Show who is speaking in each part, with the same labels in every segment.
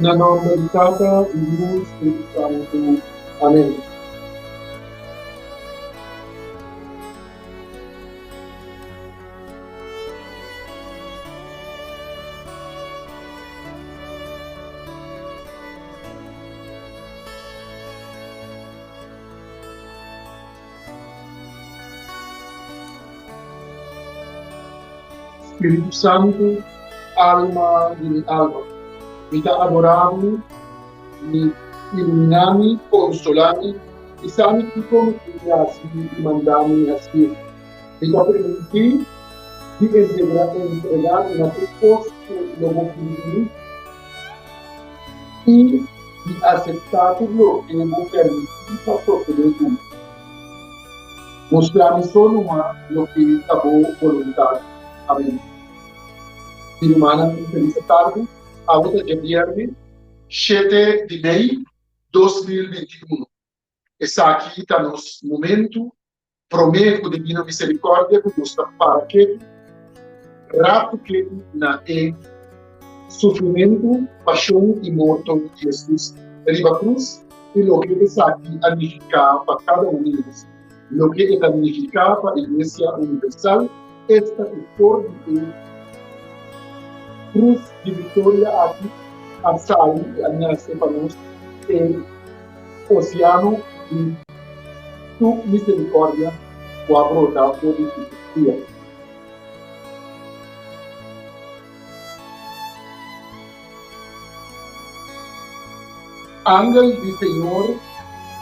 Speaker 1: Na nòmber di Tata, di Yu i Spiritu Santu. Amèn. Spiritu Santu, alma di mi alma, mi ta adorá bo, mi iluminá mi, konsolá mi, bisa mi kiko mi tin di hasi i mandá mi hasié. Mi ta primintí di entregá mi na tur kos ku lo bo pidi di mi i di aseptá tur loke bo permití pa sosodé ku mi. Mustra mi so numa loke ta bo boluntat. Amen. Mi rumannan un felis tardi. Awe ta djabièrnè shete di mei 2021. Esaki ta nos momentu promé ku Divino Miserikòrdia ku nos ta para ketu, ratu ketu na e sufrimentu, pashon i morto di Hesus riba krus i loke esaki a nifiká pa kada un di nos, loke e ta nifiká pa Iglesia Universal, esta ku for di e krus di viktoria aki a sali i a nase pa nos e oseano di su miserikòrdia ku a brota for di su kustia. Angel di Señor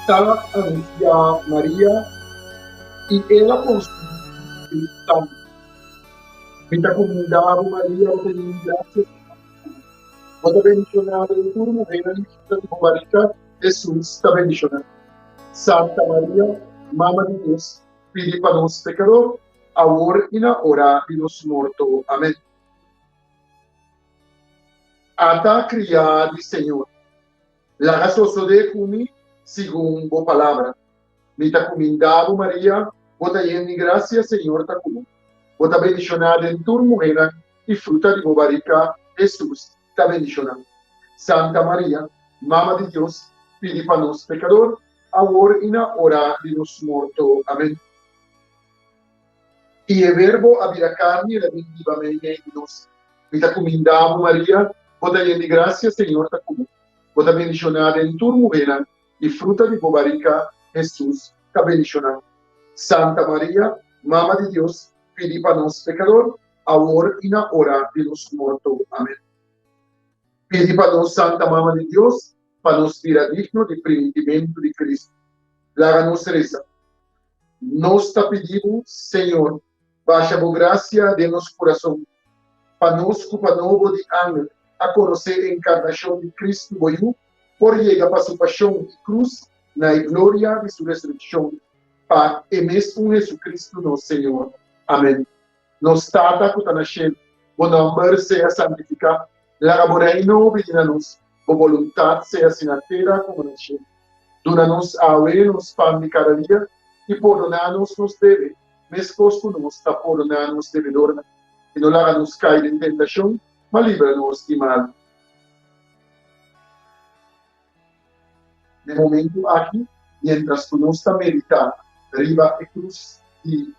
Speaker 1: ta anunsiá Maria i el a konsibí di Spiritu Santu. Mi ta kumindá bo, Maria, bo ta yen di grasia, Señor ta ku bo. Bo ta bendishoná den tur muhénan i fruta di bo barika, Hesus, ta bendishoná. Santa Maria, Mama di Dios, pidi pa nos pekador, awor i na ora di nos morto. Amèn. Ata kriá di Señor. Laga sosodé ku mi segun bo palabra. Mi ta kumindá bo, Maria, bo ta yen di grasia, Señor ta ku bo. Bo ta bendishoná den tur muhénan i fruta di bo barika, Hesus, ta bendishoná. Santa Maria, Mama di Dios, pidi pa nos pekador, awor i na ora di nos morto. Amèn. I e Verbo a bira karni i el a bin biba meimei di nos. Mi ta kumindá bo, Maria, bo ta yen di grasia, Señor ta ku bo. Bo ta bendishoná den tur muhénan, i fruta di bo barika, Hesus, ta bendishoná. Santa Maria, Mama di Dios, pidi pa nos pekador, awor i na ora di nos morto. Amèn. Pidi pa nos, Santa Mama di Dios, pa nos bira digno di primintimentu di Kristu. Laga nos resa. Nos ta pidi bo, Señor, basha bo gracia den nos curason, pa nos cu pa nobo di angel a conoce e encarnacion di Cristo bo Yu, por yega pa su pasion y cruz na e gloria di su resurreccion, pa e mes un Jesucristo nos Señor. Amen. Nos Tata cu ta na shelu, bo nomber sea santifica, laga bo reino bini na nos, bo boluntad sea haci na tera como na shelu. Duna nos awe nos pan di kada dia, i pordoná nos nos debe, meskos ku nos ta pordoná nos debedornan. I no laga nos kai den tentashon, ma libra nos di malu. Na e momentu aki, miéntras ku nos ta meditá riba e krus di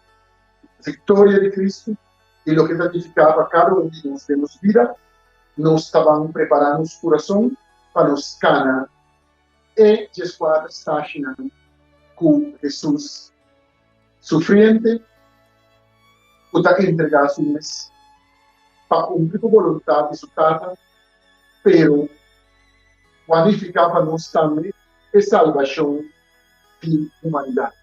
Speaker 1: viktoria di Kristu i loke ta nifiká pa kada un di nos den nos bida, nos ta ban prepará nos kurason pa nos kana e dieskuater stashinan ku Hesus sufriente ku ta entregá su mes pa kumpli ku boluntat di su Tata, pero ku a nifiká pa nos tambe e salbashon di humanidat.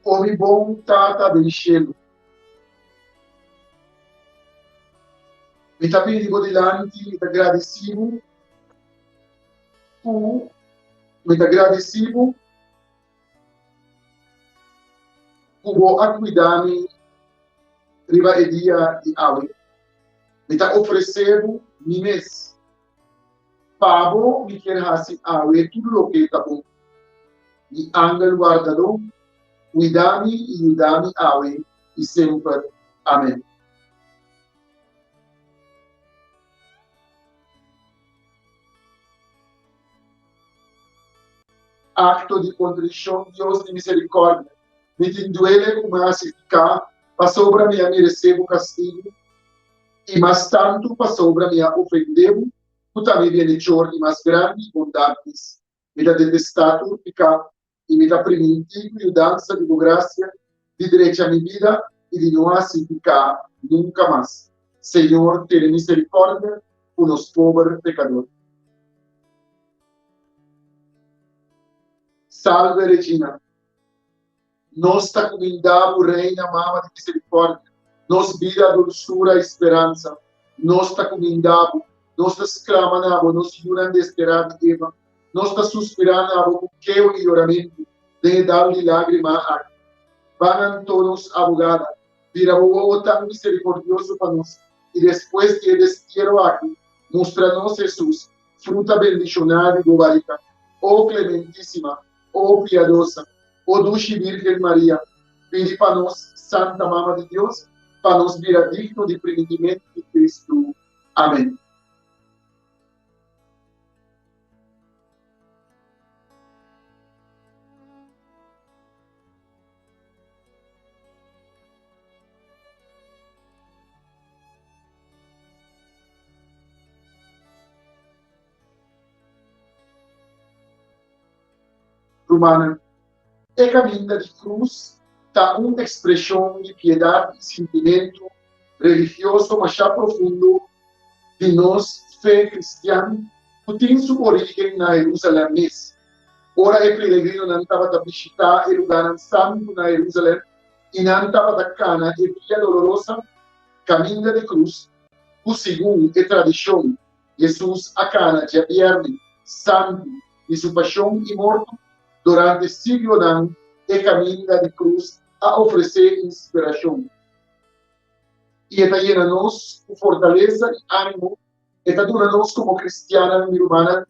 Speaker 1: O mi bon Tata den shelu. Mi ta bini bo dilanti, mi ta gradisí bo ku mi ta gradisí bo ku bo a kuida mi riba e dia di awe. Mi ta ofresé bo mi mes. Pa bo mi kier hasi awe tur loke ta bon. Mi angel wardadó, kuida mi i yuda mi awe i semper. Amen. Akto di kontrishon Dios di miserikòrdia, mi tin duele ku mi a hasi piká, pasobra mi a meresé bo kastigu, i mas tantu pasobra mi a ofendé bo, ku ta mi bienechor di mas grandi bondat mes. Mi ta detestá tur piká, i mi ta primintí ku yudansa di bo grasia di drecha mi bida i di no hasi piká nunka mas. Señor, tene miserikòrdia ku nos pober pekador. Salve Regina. Nos ta kumindá bo, Reina Mama di Miserikòrdia, nos bida, dulsura i speransa. Nos ta kumindá bo, nos ta sklama na bo, nos yunan desterá di Eva. Nos ta suspirá na bo ku keo i yoramentu den e dal di lágrima aki. Ban anto, nos abogada, bira bo wowo tan miserikordioso pa nos, i despues di e destiero aki, mustra nos Hesus, fruta bendishoná di bo barika. O Klementísima, o piadosa, o dushi Virgen Maria, pidi pa nos, Santa Mama di Dios, pa nos bira digno di primitimentu di Cristo. Amen. Rumannan, e kaminda di krus ta un ekspreshon di piedat i sintimentu religioso masha profundo di nos fe kristian ku tin su orígen na Herúsalèm mes. Ora e peregrinonan tabata bishitá e lugánan santu na Herúsalèm i nan tabata kana e Via Dolorosa, Kaminda di Krus, ku segun e tradishon Hesus a kana djabièrnè santu di su pashon i morto, durante siglonan e kaminda di krus a ofresé inspirashon i e ta yena nos ku fortalesa i ánimo, e ta duna nos komo kristiannan i rumannan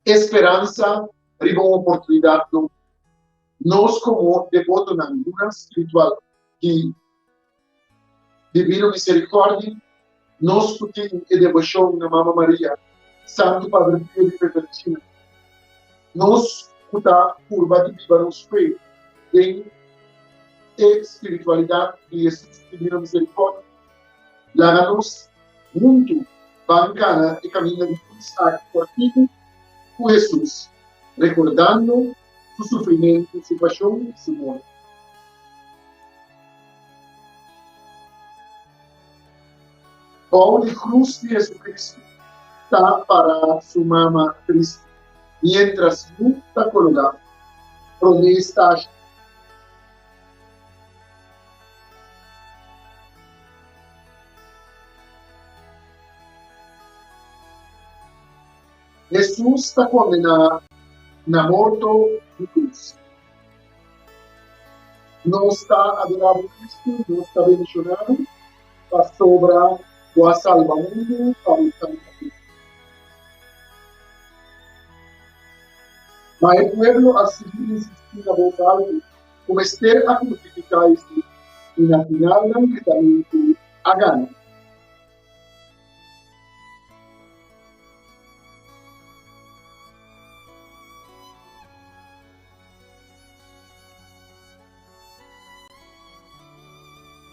Speaker 1: e speransa riba un oportunidat nobo. Nos komo debotonan yunan spiritual di Divino Miserikòrdia, nos ku tin e deboshon na Mama Maria, Santu Padre Pio di Pietrelcina, nos ku ta purba di biba nos fe den e spiritualidat di Hesus Divino Miserikòrdia, laga nos huntu ban kana e kaminda di krus aki kòrtiku ku Hesus, rekordando su sufrimentu, su pashon i su morto. Bou di krus di Jesucristo ta para su mama tristu, mientras yu ta kologá. Promé stashi. Hesus ta kondená na morto di krus. Nos ta adorá bo Kristu, nos ta bendishoná bo, pasobra bo a salba mundu pa bo santa cruz. Ma e pueblo a sigui insistí na bos altu ku mester a krusifiká Hesus, i na final nan gritamentu a gana.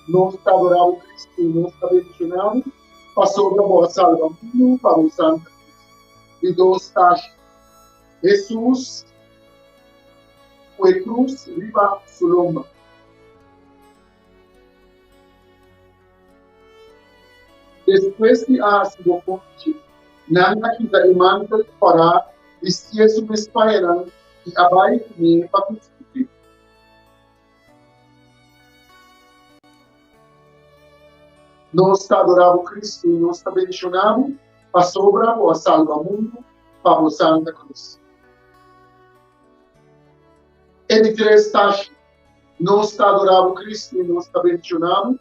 Speaker 1: Nos ta adorá bo Cristo, nos ta bendishoná bo, pasobra bo a salba mundu pa bo Santa Cruz. Di dos tashi, Hesus ku e cruz riba su lomba. Despues di a hasi bo konchi, nan a kita e mantel kòrá bistié su mes pañanan i a bai kuné pa krusifik'é. Nos ta adorá bo Cristo i nos ta bendishoná bo pasobra bo a salba mundu pa bo Santa Cruz. E di tres tashi, Nos ta adorá bo Cristo i nos ta bendishoná bo.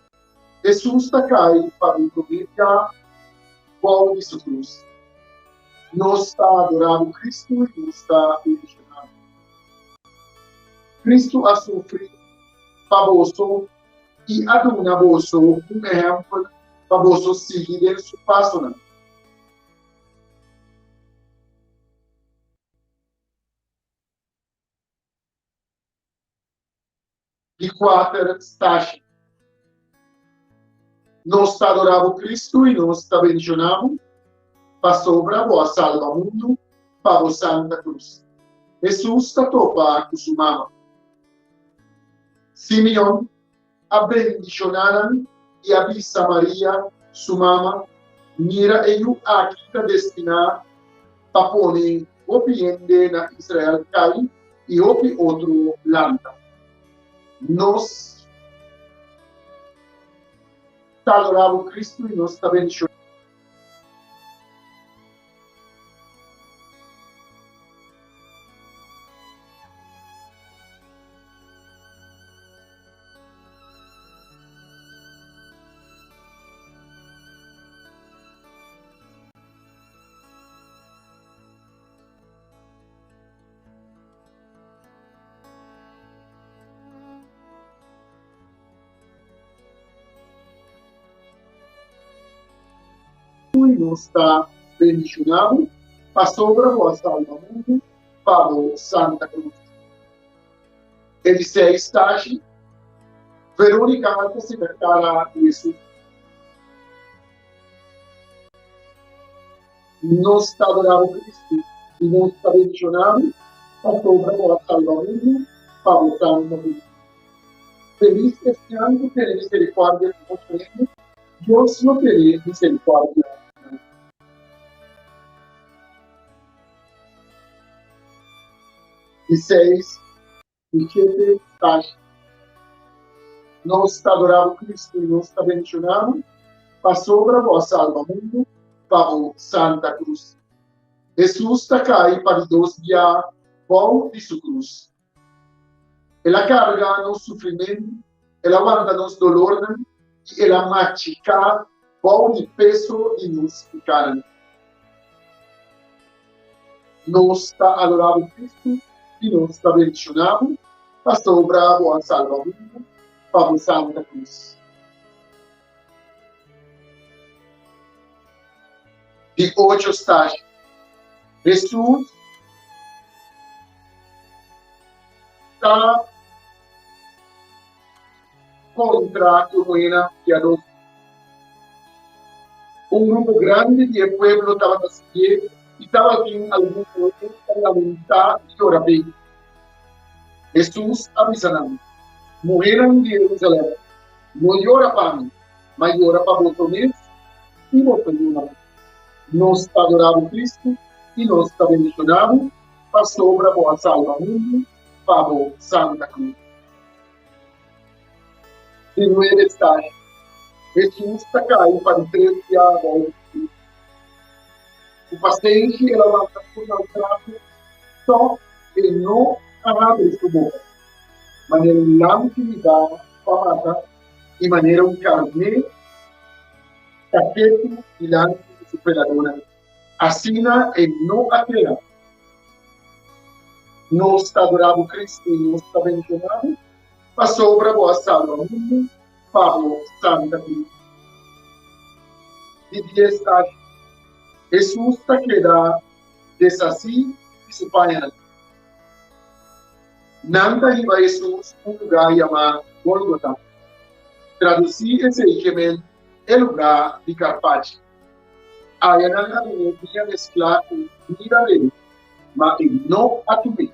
Speaker 1: Hesus ta kai pa mi promé bia bou di su cruz. Nos ta adorá bo Cristo i nos ta bendishoná bo. Cristo a sufri pa boso i a duna boso un ehèmpel pa boso sigui den su pasonan. Di kuater stashi. Nos ta adorá bo Cristo i nos ta bendishoná bo pasobra bo a salba mundu pa bo Santa Cruz. Hesus ta topa ku su mama. Simeon a bendishoná nan i a bisa Maria, su mama, Mira e yu aki ta destiná pa pone hopi hende na Israel kai i hopi otro lanta. Nos ta adorá bo Cristo i nos ta bendishoná. I nos ta bendishoná bo pasobra bo a salba mundu pa bo Santa Cruz. E di seis tashi, Veronica ta sita kara di Hesus. Nos ta adorá bo Cristo i nos ta bendishoná bo pasobra bo a salba mundu pa bo Santa Cruz. Felis esnan ku tene miserikòrdia ku otro hende, Dios lo tene miserikòrdia ku nan. Di seis i shete tashi. Nos ta adorá bo Cristo i nos ta bendishoná bo pasobra bo a salba mundu pa bo Santa Cruz. Hesus ta kai pa di dos bia bou di su cruz. El a karga nos sufrimentu, el a wanta nos dolornan i el a machiká bou di peso di nos pikánan. Nos ta adorá bo Kristu i nos ta bendishoná bo pasobra bo a salba mundu pa bo Santa Krus. Di ocho stashi, Hesus ta kontra ku muhénan piadoso. Un grupo grandi di e pueblo tabata siguié i tabatin algun muhé ta lamentá i yora p'e. Hesus a bisa nan, Muhénan di Herusalèm, no yora pa mi, ma yora pa boso mes i boso yunan. Nos ta adorá bo Kristu i nos ta bendishoná bo pasobra bo a salba mundu pa bo Santa Cruz. Di nuebe stashi, Hesus ta kai pa di tres bia bou di cruz. Ku pasenshi el a wanta tur maltrato, tòg e no a habri su boka. Manera un lamchi mibá pa mata i manera un karné ta ketu dilanti di su peladónan, asina e no a krea. Nos ta adorá bo Cristo i nos ta bendishoná bo, pasobra bo a salba mundu pa bo Santa Cruz. Di dies tashi, Hesus ta keda deshasí di su pañanan. Nan ta hiba Hesus un lugá yamá Gólgota, tradusí esei ke men e lugá di karpachi. Aya nan a dun'é biña mesklá ku bida bebe, ma e no a tum'é.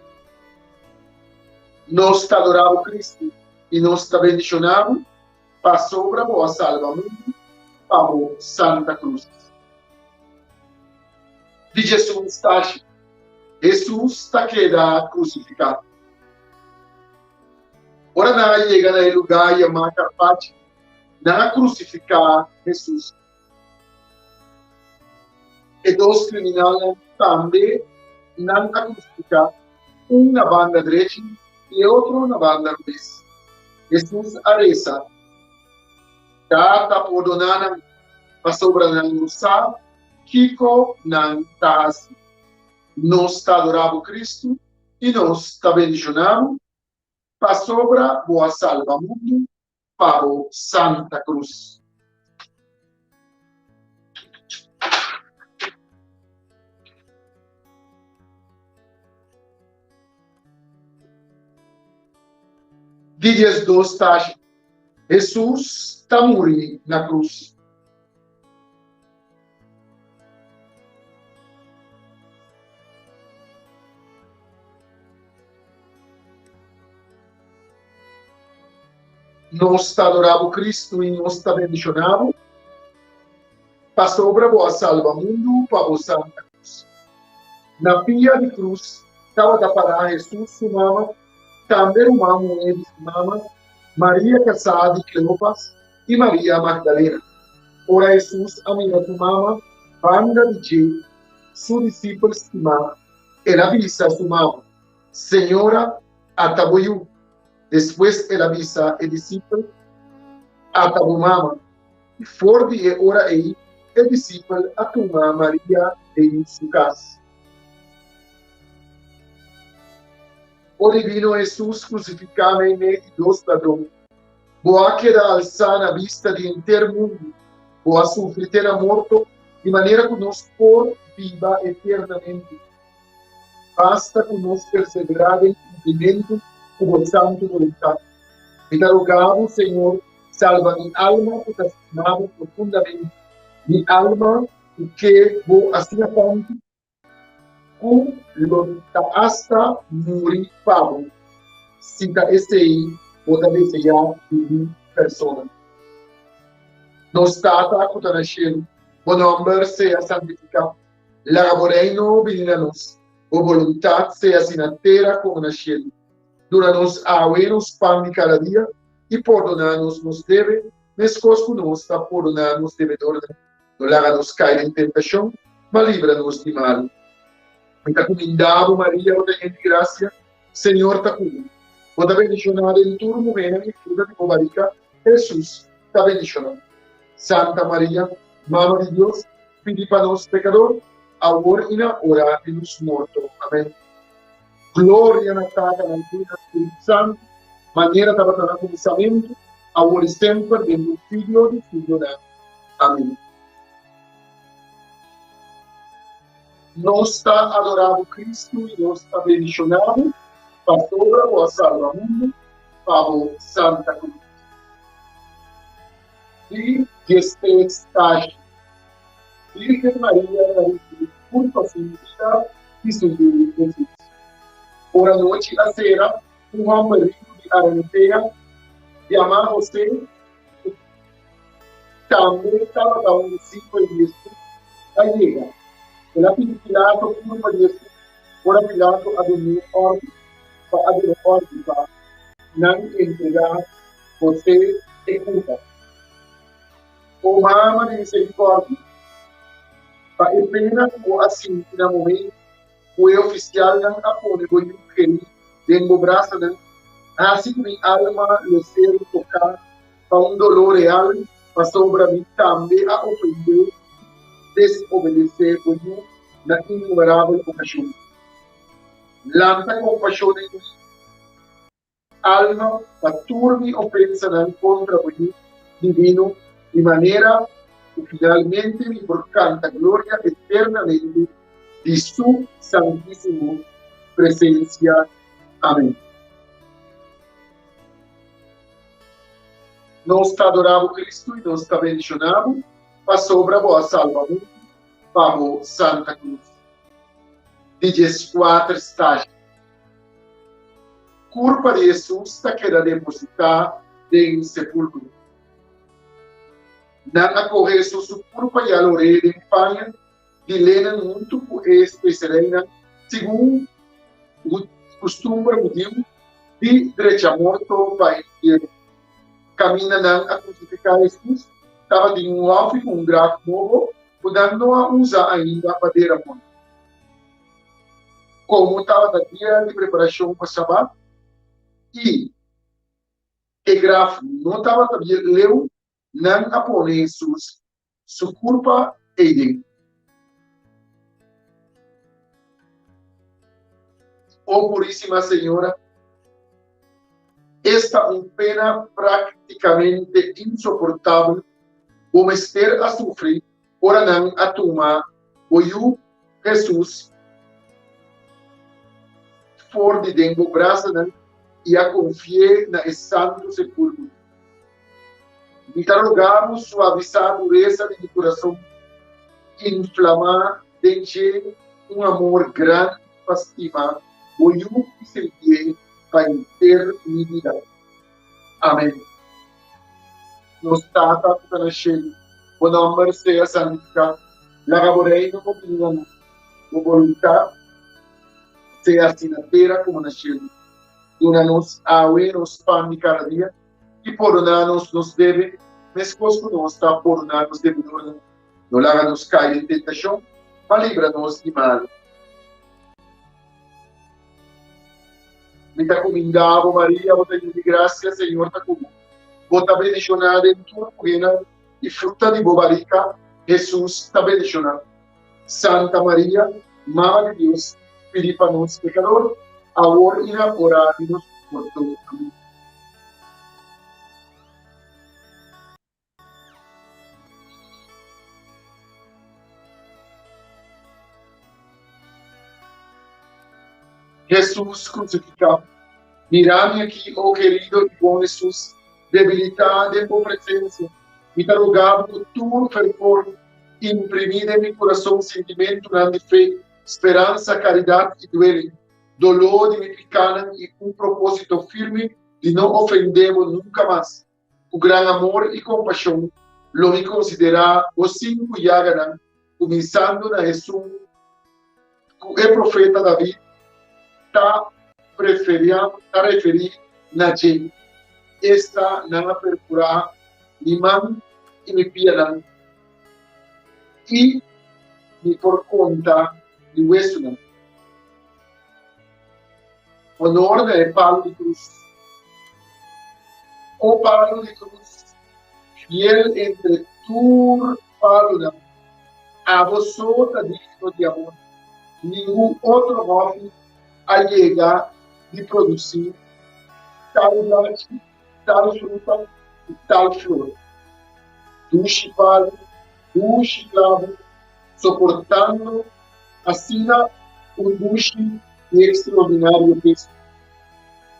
Speaker 1: Nos ta adorá bo Cristo i nos ta bendishoná bo pasobra bo a salba mundu pa bo Santa Cruz. Di Jesus tashi, Hesus ta keda krusifiká. Ora nan a yega na e lugá yamá Karpachi, Nan a krusifiká Hesus. E dos kriminalnan tambe nan a krusifiká, un na banda drechi i e otro na banda robes. Hesus a resa, Tata, pordoná nan, pasobra nan no sa kiko nan ta hasi. Nos ta adorá bo, Kristu, i nos ta bendishoná bo, pasobra bo a salba mundu pa bo Santa Cruz. Di 12 tashi, Hesus ta muri na cruz. Nos ta adorá bo Cristo i nos ta bendishoná bo, pasobra bo a salba mundu pa bo Santa Cruz. Na pia di cruz tabata pará Hesus su mama, tambe ruman muhé di su mama, Maria kasá di Cleopas i Maria Magdalena. Ora Hesus a mira su mama banda di dje, su disipel stimá, el a bisa su mama, Señora, ata bo yu. Despues el a bisa e disipel, Ata bo mama. I for di e ora ei e disipel a tuma Maria den su kas. O Divino Hesus krusifiká meimei di dos ladron, bo a keda alsá na bista di henter mundu, bo a sufri te na morto di manera ku nos por biba eternamente. Basta ku nos perseverá den kumplimentu ku bo santu boluntat. Mi ta roga bo, Señor, salba mi alma ku ta stima bo profundamente, mi alma ku ke bo asina tantu ku lo ta asta muri pa bo, si ta esei bo ta deseá di mi persona. Nos Tata ku ta na shelu, bo nòmber sea santifiká. Laga bo Reino bini na nos. Bo boluntat sea así na tera komo na shelu. Duna nos awe nos pan di kada dia, i pordoná nos nos debe, meskos ku nos ta pordoná nos debedornan. No laga nos kai den tentashon, ma libra nos di malu. Mi ta kumindá bo, Maria, bo ta yen di grasia, Señor ta ku bo. Bo ta bendishoná den tur muhénan i fruta di bo barika, Hesus, ta bendishoná. Santa Maria, Mama di Dios, pidi pa nos pekador, awor i na ora di nos morto. Amèn. Gloria na Tata, na Yu i na Spiritu Santu, manera tabata na kuminsamentu, awor i semper, den tur siglo di siglonan. Amèn. Nos ta adorá bo, Kristu, i nos ta bendishoná bo, pasobra bo a salba mundu pa bo Santa Cruz. Di 13 tashi. Virgen Maria ta ricibi culpa sin bida di su Yu Jesus. Ora nochi a cera, un homber ricu di Arimatea, yamá José, cu tambe tabata un discipel di Jesus, a yega. El a pidi Pilato culpa di Jesus, ora Pilato a dun'é ordu pa a duna ordu pa nan entregá José e culpa. O Mama di Misericordia, pa e pena ku bo a sinti na momento ku e ofisialnan a pone bo yu kerí den bo brasanan, hasi ku mi alma lo ser toká pa un doló real pasobra mi tambe a ofendé i desobedesé bo yu na innumerabel okashon. Lanta kompashon den mi. Alma pa tur mi ofensanan kontra bo Yu divino, di manera ku finalmente mi por kanta gloria eternamente di Su santísimo presensia. Amén. Nos ta adorá bo, Cristo, i nos ta bendishoná bo, pasobra bo a salba mundu pa bo Santa Cruz. Di 14 stashi. Kurpa di Hesus ta keda depositá den sepulkro. Nan a kohe Hesus su kurpa i a lor'é den paña di lenen huntu ku e spesereinan segun kustumber hudiu di drecha morto pa entiero. kaminda nan a krusifiká Hesus tabatin un hòfi ku un graf nobo ku nan no a usa ainda pa dera morto. Komo tabata dia di preparashon pa Sabat i e graf no tabata leu, nan a pone Hesus su kurpa eiden. O Purísima Señora, esta un pena práktikamente insoportabel bo mester a sufri ora nan a tuma bo Yu Hesus for di den bo brasanan i a konfi'é na e Santu Sepulkro. Mi ta roga bo suavisá duresa di mi kurason, inflamá den dje un amor grandi pa stima bo Yu i sirbié pa henter mi bida. Amèn. Nos Tata ku ta na shelu, bo nòmber sea santifiká. Laga bo Reino bo bini na nos. Bo boluntat sea hasi na tera komo na shelu. Duna nos awe nos pan di kada dia, i pordoná nos nos debe, meskos ku nos ta pordoná nos debedornan. No laga nos kai den tentashon, ma libra nos di malu. Mi ta kumindá bo, Maria, bo ta yen di grasia, Señor ta ku bo. Bo ta bendishoná den tur muhénan, i fruta di bo barika, Hesus, ta bendishoná. Santa Maria, Mama di Dios, pidi pa nos pekador, awor i na ora di nos morto. Amen. Hesus krusifiká. Mira mi aki, o kerido i bon Hesus, debilitá den bo presensia. Mi ta roga bo ku tur fervor, imprimí den mi kurason sintimentunan di fe, speransa, karidat i duele, doló di mi pikánan i un propósito firme di no ofendé bo nunka mas. Ku gran amor i kompashon lo mi konsiderá bo sinku yaganan, kuminsando na esun ku e profeta David ta ta referí na dje, esta nan a perkurá mi man i mi pianan, i mi por konta mi wesunan. Honor na e palu di krus. O palu di krus, fiel entre tur palunan, abo so ta digno di amor. Ningun otro hòfi a yega di produsí tal blachi, tal fruta i tal flor. Dushi palu, dushi klabu, soportando asina un dushi i ekstraordinario peso.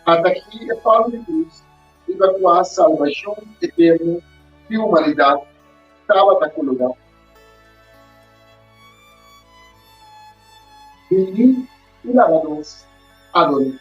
Speaker 1: Ata aki e palu di krus riba kua salbashon eterno di humanidat tabata kologá. Bini i laga nos ador'é.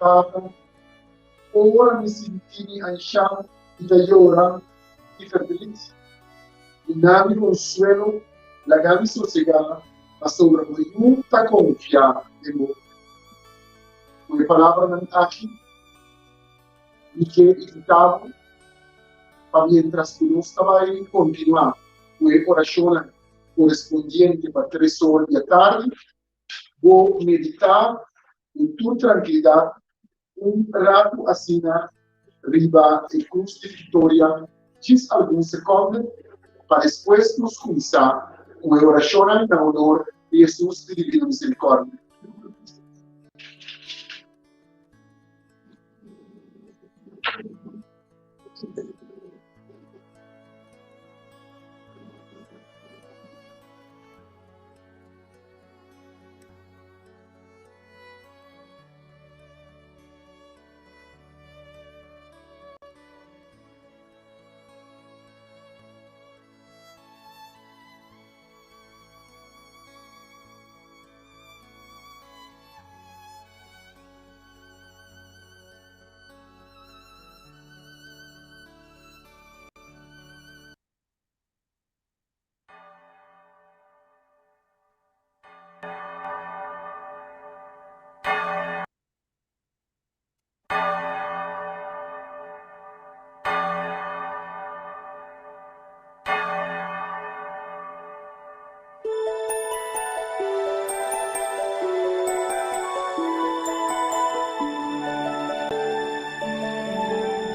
Speaker 1: Tata, ora mi sinti mi anshá i ta yora di ferdrit, duna mi konsuelo, laga mi sosegá, pasobra bo yu ta konfia den bo. Ku e palabranan aki, mi ke invitá bo pa miéntras ku nos ta bai kontinuá ku e orashonnan. korespondiente pa tres or di atardi, bo meditá den tur trankilidat un ratu asina riba e Krus di Viktoria djis algun sekònde pa despues nos kuminsá ku e orashonnan na honor di Hesus di Divino Miserikòrdia.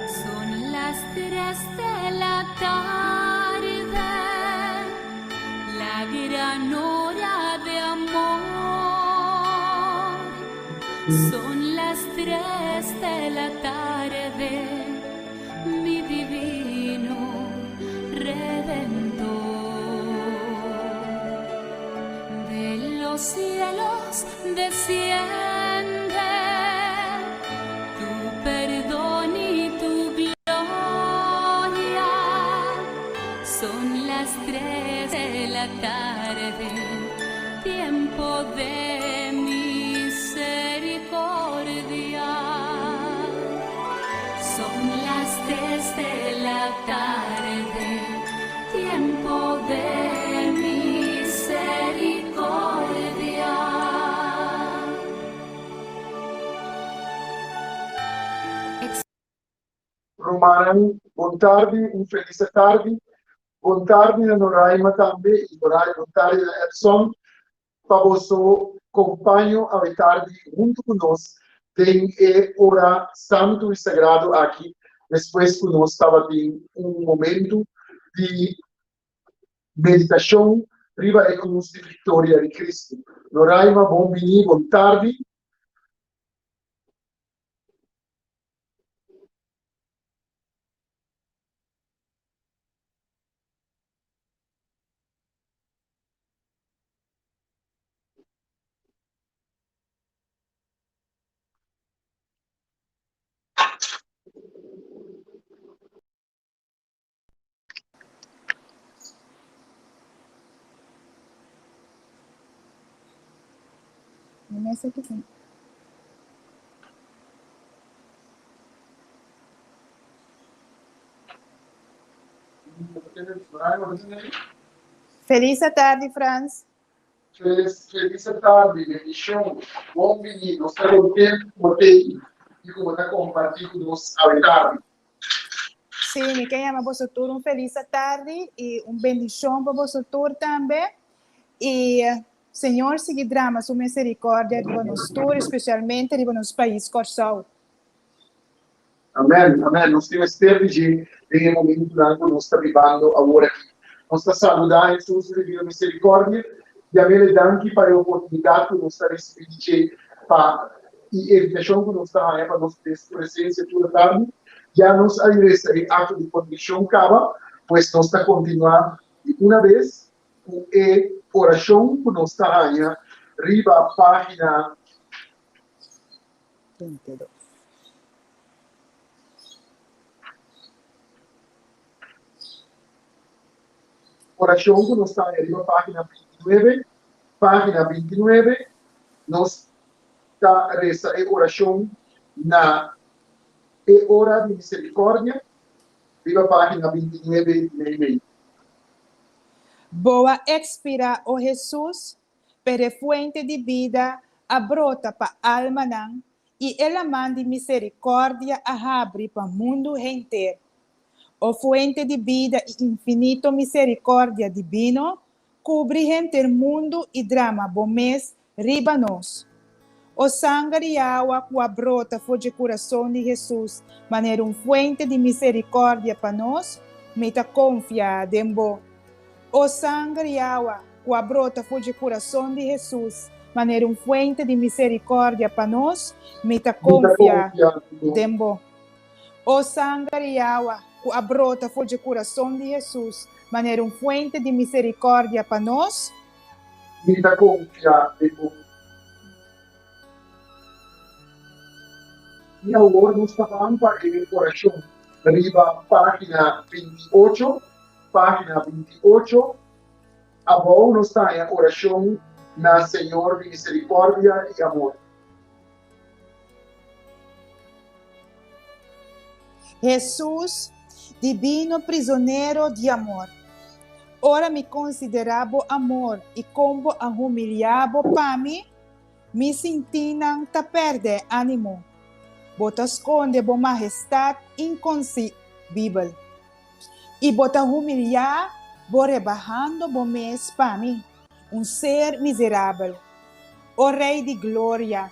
Speaker 2: Son las tres de la tarde, la gran hora de amor. Son las tres de la tarde, mi divino Redentor. De los cielos desciende tu perdón y tu gloria. Son las tres de la tarde, tiempo de misericordia. Son las tres de la tarde, tiempo de misericordia.
Speaker 1: Rumannan, bon tardi, un felis tardi. Bon tardi na Noraima tambe i bon tardi na Edson pa boso kompaño awe tardi huntu ku nos den e ora santu i sagrado aki despues ku nos tabatin un momentu di meditashon riba e krus di viktoria di Kristu. Noraima, bon bini, bon tardi.
Speaker 3: Mi mesa ki tin. Feliz tardi, Frans.
Speaker 1: Feliz, feliz tardi, bendishon. Bon bini. Nos ta kontentu ku bo t'ei i ku bo ta kompartí ku nos awe tardi.
Speaker 3: Sí, mi ke yama boso tur un feliz tardi i un bendishon pa boso tur tambe. I Señor sigui drama su misericordia riba nos tur, especialmente riba nos pais Kòrsou.
Speaker 1: Amèn, amèn. Nos tin mester di dje den e momentunan ku nos ta bibando awor aki. Nos ta saludá Hesus di Divino Misericordia i a mele danki pa e oportunidat ku nos ta risibí di dje pa i e invitashon ku nos ta haña pa nos den su presensia tur atardi. Ya nos a resa e akto di konvikshon kaba, pues nos ta kontinuá di una bes ku e orashon ku nos ta haña riba página
Speaker 3: 22.
Speaker 1: Orashon ku nos ta haña riba página 29, página 29, nos ta resa e orashon na e ora di miserikòrdia riba página 29 meimei.
Speaker 3: Bo a ekspirá, o Hesus, pero e fuente di bida a brota pa almanan i e laman di miserikòrdia a habri pa mundu henter. O fuente di bida i infinito miserikòrdia dibino, Kubri henter mundu i drama bo mes riba nos. O sanger i awa ku a brota for dje kurason di Hesus manera un fuente di miserikòrdia pa nos, mi ta konfia den bo. O sanger i awa ku a brota for dje kurason di Hesus manera un fuente di miserikòrdia pa nos, mi ta konfia den bo. O sanger i awa ku a brota for dje kurason di Hesus manera un fuente di miserikòrdia pa nos,
Speaker 1: Mi ta konfia den bo. I awor nos ta ban pa e orashon riba página 28, página 28. Abou nos ta haña orashon na Señor di Miserikòrdia i Amor.
Speaker 3: Hesus, divino prizonero di amor, ora mi konsiderá bo amor i kon bo a humiliá bo pa mi, mi sintinan ta pèrdè ánimo. Bo ta skonde bo mahestat inkonsibibel, i bo ta humiliá bo rebahando bo mes pa mi. Un ser miserabel. O Rei di gloria,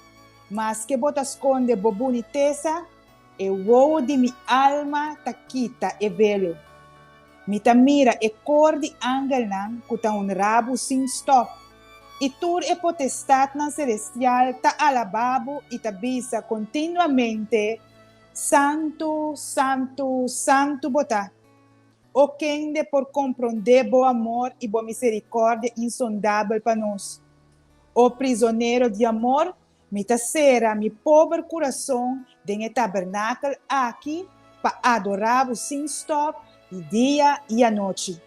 Speaker 3: maske bo ta skonde bo bunitesa, e wowo di mi alma ta kita e velo. Mi ta mira e kor di angelnan ku ta honra bo sin stòp, i tur e potestatnan selestial ta alabá bo i ta bisa kontinuamente, Santu, santu, santu bo ta! O kende por komprondé bo amor i bo miserikòrdia insondabel pa nos? O prizonero di amor, mi ta sera mi pober kurason den e tabernakel aki pa adorá bo sin stòp di dia i anochi.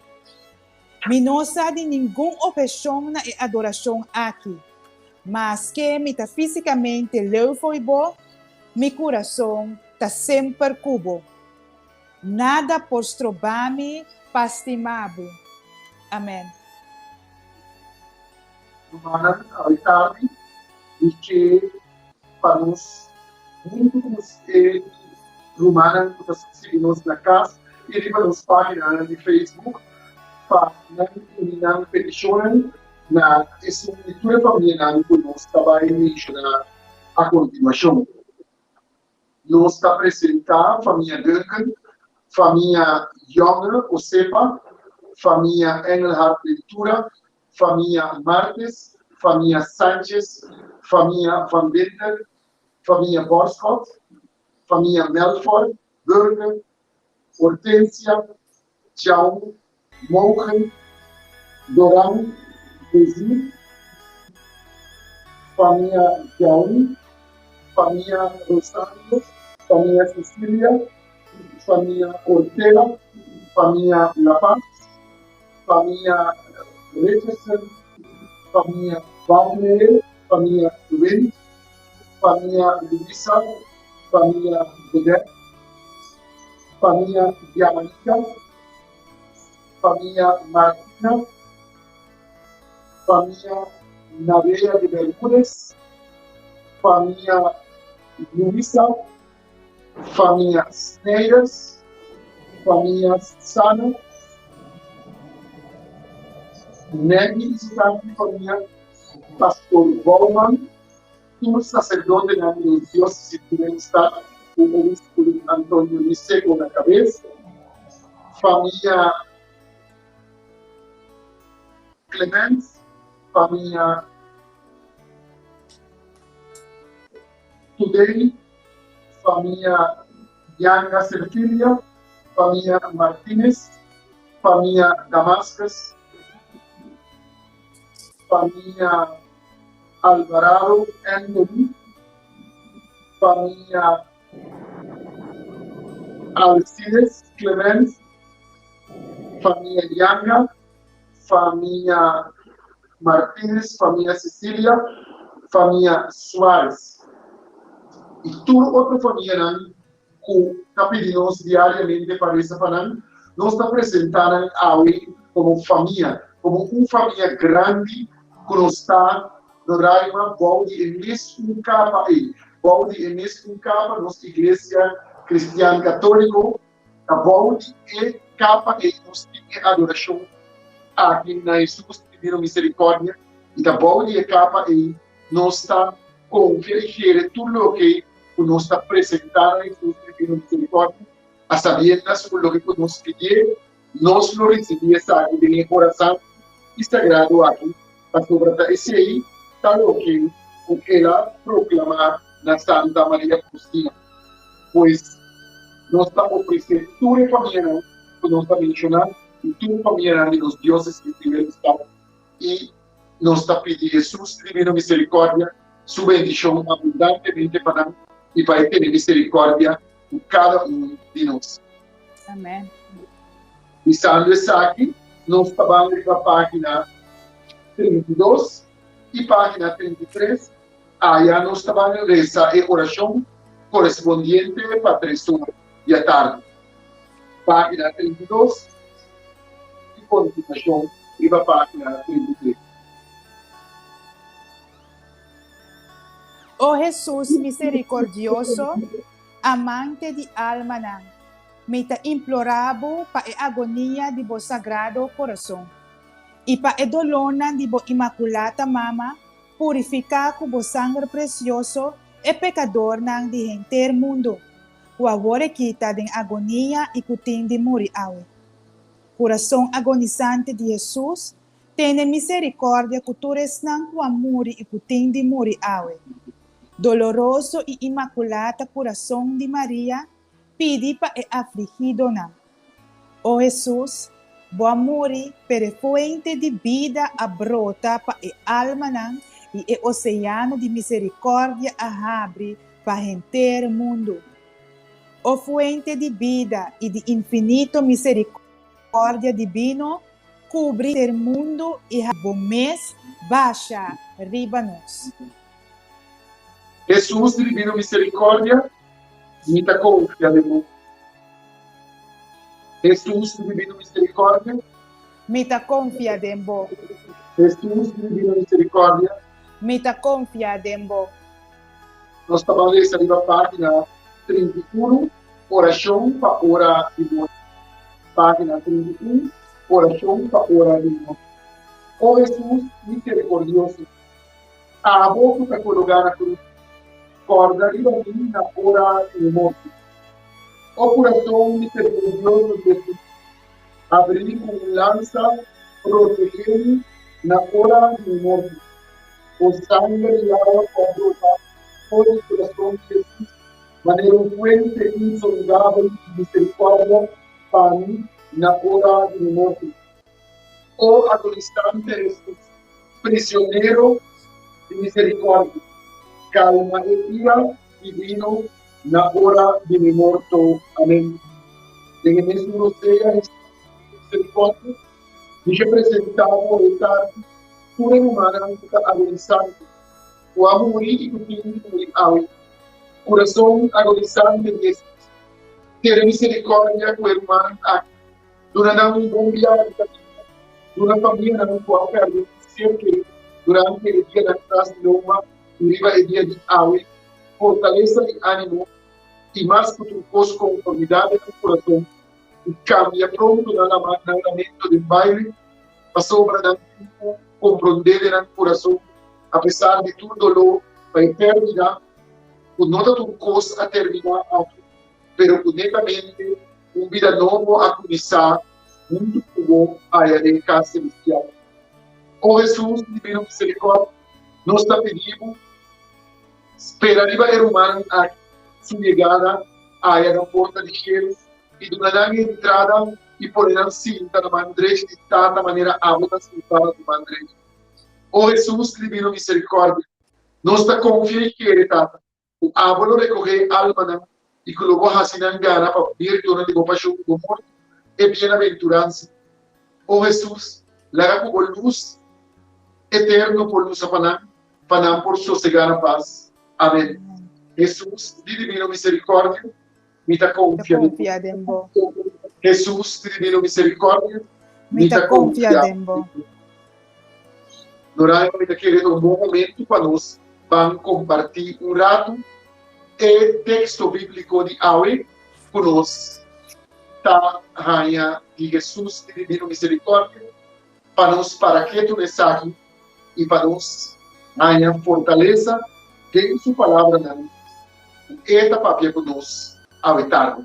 Speaker 3: Mi no sa di ningun opheshon na e adorashon aki. Maske mi ta físikamente leu fo'i bo, mi kurason ta semper ku bo. Nada por stroba mi pa stima bo. Amen.
Speaker 1: Rumannan, awe tardi mi ke pa nos huntu ku e rumannan ku ta sigui nos na kas i riba nos paginanan di Facebook pa nan uni nan petishonnan na esun di tur e famianan ku nos ta bai menshoná a kontinuashon. Nos ta presentá famia Duncan, famia Jonge Osepa, famia Engelhard Ventura, famia Martes, famia Sanchez, famia Van Winter, famia Borschot, famia Melfort, Burger, Hortensia, Djaun, Mogen, Doran, Desir, famia Djaun, famia Rosario, famia Cecilia, famia Ortega, famia La Paz, famia Richardson, famia Wagner, famia Wind, famia Luisa, famia Godet, famia Diamanica, famia Martina, famia Navea de Bermudez, famia Luisa, famia Snijders, famia Sano, Maggie y su famia, Pastor Bouwman, Tur saserdotenan di nos diósesis di Willemstad ku Obispo Antonio Luis Seco na kabes, famia Clements, famia Today, famia Yanga Serfilia, famia Martinez, famia Damascus, famia Alvarado Anthony, famia Alcides Clemens, famia Yanga, famia Martinez, famia Cecilia, famia Suarez. I tur otro famianan ku ta pidi nos diariamente pa resa pa nan, nos ta presentá nan awe komo famia, komo un famia grandi ku nos ta Roraima bou di e mesun kapa ei. Bou di e mesun kapa nos Iglesia Kristian Katóliko ta bou di e kapa ei nos tin e adorashon aki na Hesus. Divino Miserikòrdia i ta bou di e kapa ei nos ta konfia i kere tur loke ku nos ta presentá na Hesus Divino Miserikòrdia, a sabiendas ku loke ku nos pidié, nos lo risibí esaki den e ora santu i sagrado aki, pasobra ta esei ta loke ku el a proklamá na Santa Maria Faustina. Pues, nos ta ofresé tur e famianan ku nos a menshoná i tur famianan di nos diósesis di Willemstad i nos ta pidi Hesus Divino Miserikòrdia su bendishon abundantemente pa nan i pa e tene miserikòrdia ku kada un di nos.
Speaker 3: Amen.
Speaker 1: Bisando esaki, nos ta ban riba página 32 i página 33. Aya nos ta ban resa e orashon korespondiente pa tres ora di atardi. Página 32 i kontinuashon riba página 33.
Speaker 3: O Hesus miserikordioso, amante di almanan, mi ta implorá bo pa e agonia di bo sagrado Kurason i pa e dolónan di bo Imakulata Mama, purifiká ku bo sanger presioso e pekadornan di henter mundu, ku awor e kita den agonia i ku tin di muri awe. Kurason agonisante di Hesus, tene miserikòrdia ku tur esnan ku a muri i ku tin di muri awe. Doloroso i Imakulata Kurason di Maria, pidi pa e afligidonan. O Hesus, Bo a muri, pero e fuente di bida a brota pa e almanan i e oseano di miserikòrdia a habri pa henter mundu. O fuente di bida i di infinito miserikòrdia dibino, kubri henter mundu i haci Bo mes basha riba nos.
Speaker 1: Hesus di divino miserikòrdia, mi ta konfia den Bo. Hesus di divino miserikòrdia.
Speaker 3: Mi ta konfia den Bo.
Speaker 1: Hesus di divino miserikòrdia.
Speaker 3: Mi ta konfia den Bo.
Speaker 1: Nos ta ban lesa riba página 31, Orashon pa ora di morto. Página 31, Orashon pa ora di morto. O Hesus miserikòrdioso, Abo ku ta kologá na krus, kòrda riba mi na ora di mi morto. O kurason miserikordioso di Hesus, abrí ku un lansa, protegé mi na ora di mi morto. O sanger i awa ku a brota for di kurason di Hesus manera un fuente insondabel di miserikòrdia pa mi na ora di mi morto. O agonistante Hesus, prisionero di miserikòrdia, kalma e ira divino na ora di mi morto. Amen. Den e mesun rosea, Hesus di miserikòrdia, mi ke presentá bo e tardi tur e rumannan ku ta agonisante, ku a muri i ku tin di muri awe. Kurason agonisante di Hesus, tene miserikòrdia ku e rumannan aki. Duna nan un bon biaha di kaminda. Duna famianan ku a pèrdè un ser kerí durante e dianan tras di lomba i riba e dia di awe fortalesa i ánimo, i mas ku tur kos konformidat den nan kurason i kambia pronto nan lamento den baile, pasobra nan tin ku komprondé den nan kurason, apesar di tur doló pa e pèrdida, ku no ta tur kos a terminá aki, pero ku netamente Un bida nobo a kuminsá huntu ku bo aya den kas selestial. O Hesus, Divino Miserikòrdia, nos ta pidi bo, spera riba e rumannan aki su yegada aya na porta di shelu i duna nan e entrada i pone nan sinta na man drechi di Tata manera abo ta sinta na tu man drechi. O Hesus, Divino Miserikòrdia, nos ta konfia i kere, Tata, ku abo lo rekohé e almanan i ku lo bo hasi nan gana pa birtunan di bo pashon ku bo morto, e bienaventuransa. O Hesus, laga ku bo lus eterno por lusa pa nan, pa nan por sosegá na pas. Amen. Hesus di Divino Miserikòrdia, mi ta konfia den bo. Hesus di Divino Miserikòrdia, mi ta konfia den bo. Noraima, mi ta kere ta un bon momentu pa nos ban kompartí un ratu e teksto bíbliko di awe ku nos ta haña di Hesus di Divino Miserikòrdia. pa nos para ketu esaki i pa nos haña fortalesa den su palabranan ku e ta papia ku nos awe tardi.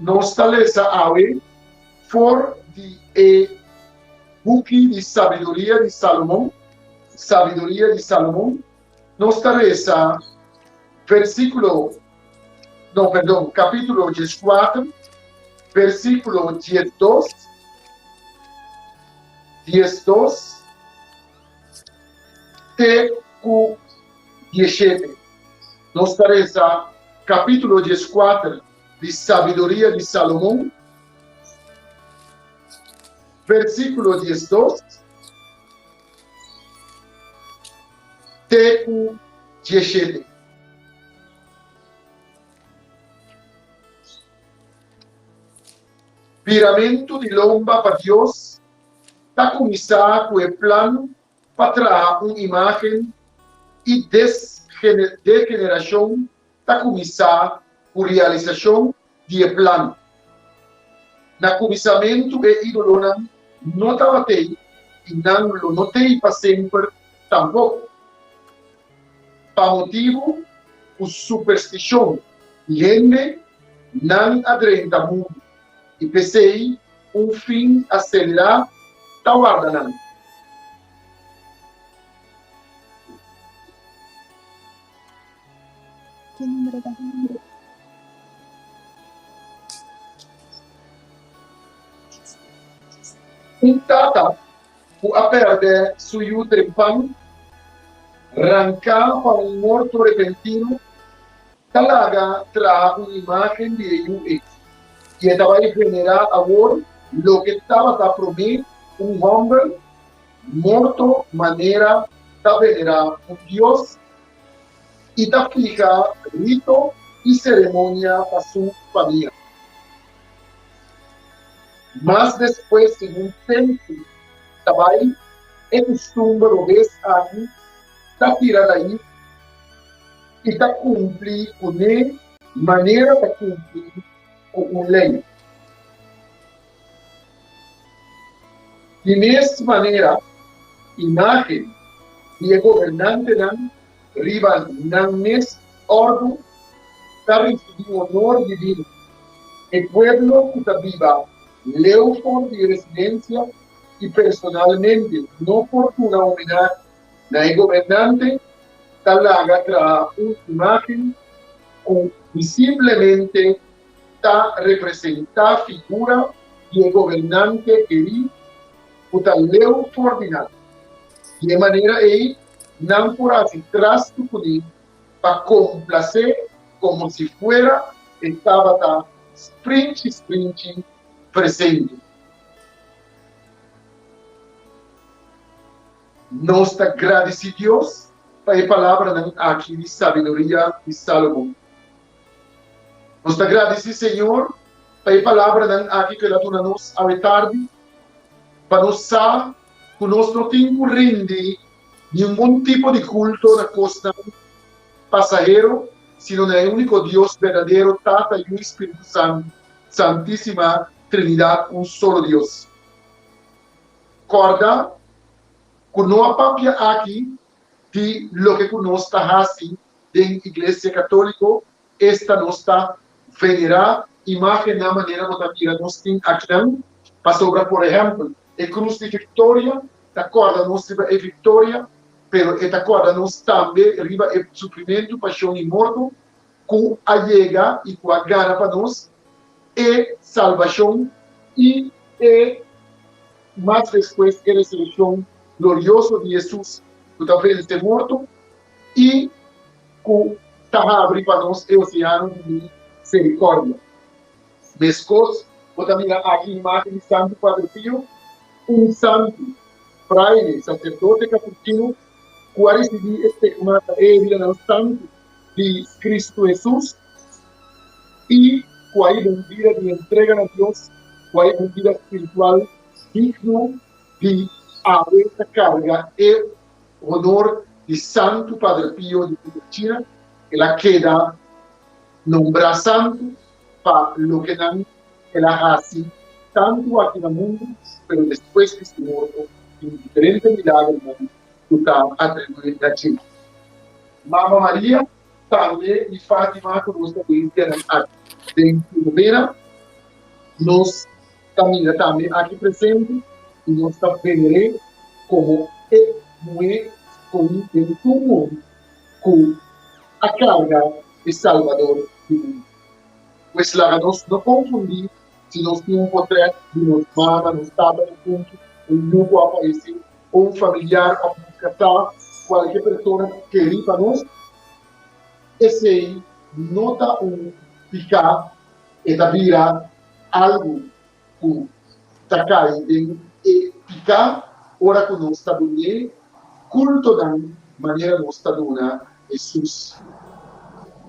Speaker 1: Nos ta lesa awe for di e buki di Sabiduria di Salomon, Sabiduria di Salomon, nos ta resa versíkulo, no, perdon, kapítulo 14, versíkulo 12, 12 te ku 17. Nos ta resa kapítulo 14 di Sabiduria di Salomon, versíkulo 12 te ku 17. Biramentu di lomba pa Dios ta kuminsá ku e plan pa traha un imágen i degenerashon ta kuminsá ku realisashon di e plan. Na kuminsamentu e ídolonan no tabat'ei i nan lo no t'ei pa semper tampoko. Pa motibu ku superstishon di hende nan a drenta mundu i p'esei un fin aselerá ta warda nan.
Speaker 3: Ki numero ta?
Speaker 1: Un tata ku a pèrdè su yu trempan, ranká pa un morto repentino, ta laga traha un imágen di e yu ei, i e ta bai venerá awor loke tabata promé un hòmber morto manera ta venerá un dios i ta fiha rito i seremonia pa su famia. Mas despues segun tempu ta bai, e kustumber robes aki ta tira rais i ta kumpli kuné manera ta kumpli ku un lei. Di mes manera, imágen di e gobernantenan riba nan mes òrdu ta risibí honor divino. E pueblo ku ta biba leu for di e residensia i personalmente no por duna homenahe na e gobernante ta laga traha un imágen ku visiblemente ta representá figura di e gobernante kerí ku ta leu for di nan. Di e manera ei nan por hasi trastu kuné pa komplasé komo si fuera e tabata sprinchi sprinchi presente. Nos ta gradisí Dios pa e palabranan aki di sabiduria di Salomon. Nos ta gradisí Señor pa e palabranan aki ku el a duna nos awe tardi, pa nos sa ku nos no tin ku rindi ningun tipo di kulto na kosnan pasahero, sino na e úniko Dios berdadero, Tata, Yu i Spiritu Santu, Santísima Trinidat, un solo Dios. Kòrda ku no a papia aki di loke ku nos ta hasi den Iglesia Katóliko, esta nos ta venerá imágennan manera bo ta mira nos tin akinan, pasobra por ehèmpel e krus di viktoria ta kòrda nos riba e viktoria, pero e ta kòrda nos tambe riba e sufrimentu, pashon i morto ku a yega i ku a gana pa nos e salbashon i e mas despues e resurekshon glorioso di Hesus ku ta vense morto i ku ta habri pa nos e oseano di miserikòrdia. Meskos bo ta mira aki imágen di Santu Padre Pio, un santu, fraile, saserdote kapuchino ku a risibí e stigmata e heridanan santu di Kristu Hesus i. ku a hiba un bida di entrega na Dios, ku a hiba un bida spiritual digno di awe ta karga e honor di Santu Padre Pio di Pietrelcina. El a keda nombrá santu pa loke nan el a hasi tantu aki na mundu, pero despues di su morto tin diferente milagernan ku ta atribuí na dje. Mama Maria tambe di Fátima ku nos ta den dianan aki den Filomena, nos ta mira tambe aki presente i nos ta vener'é komo e muhé skohí den tur mundu ku a karga e Salbador di mundu. Pues laga nos no konfundí si nos tin un potrèt di nos mama, nos tata difuntu, un yu ku a fayesé, o un familiar òf nos kasá, kualke persona kerí pa nos, esei no ta un piká, e ta bira algu ku ta kai den e piká ora ku nos ta dun'é kultonan manera nos ta duna Hesus.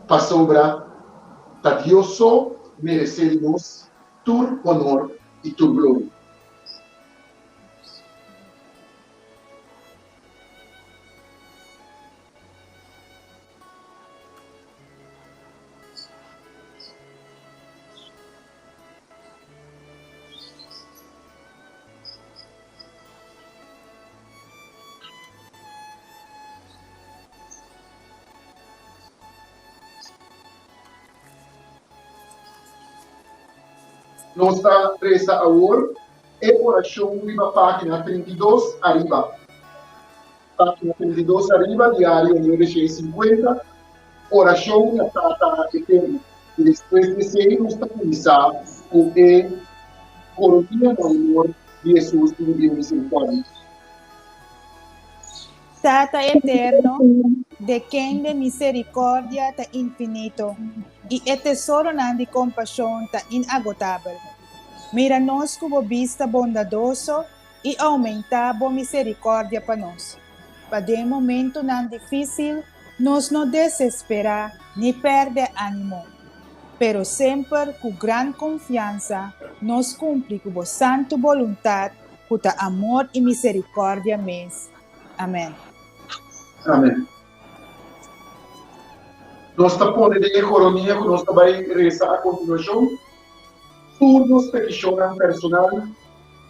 Speaker 1: Pasobra ta Dios so meresé di nos tur honor i tur gloria. Nos ta resa awor e orashon riba página 32 ariba. Página 32 ariba, Diario 950, Orashon na Tata Eterno. I despues di esei nos ta kuminsá ku e Koronia na honor di Hesus di Divino Misericordia.
Speaker 3: Tata Eterno, de kende misericordia ta infinito i e tesoronan di kompashon ta inagotabel, mira nos ku bo bista bondadoso i oumentá bo miserikòrdia pa nos, pa den momentunan difísil nos no desesperá ni pèrdè ánimo, pero semper ku gran konfiansa nos kumpli ku bo santu boluntat ku ta amor i miserikòrdia mes. Amèn.
Speaker 1: Amèn. Nos ta pone den e koronia ku nos ta bai resa a kontinuashon tur nos petishonnan personal,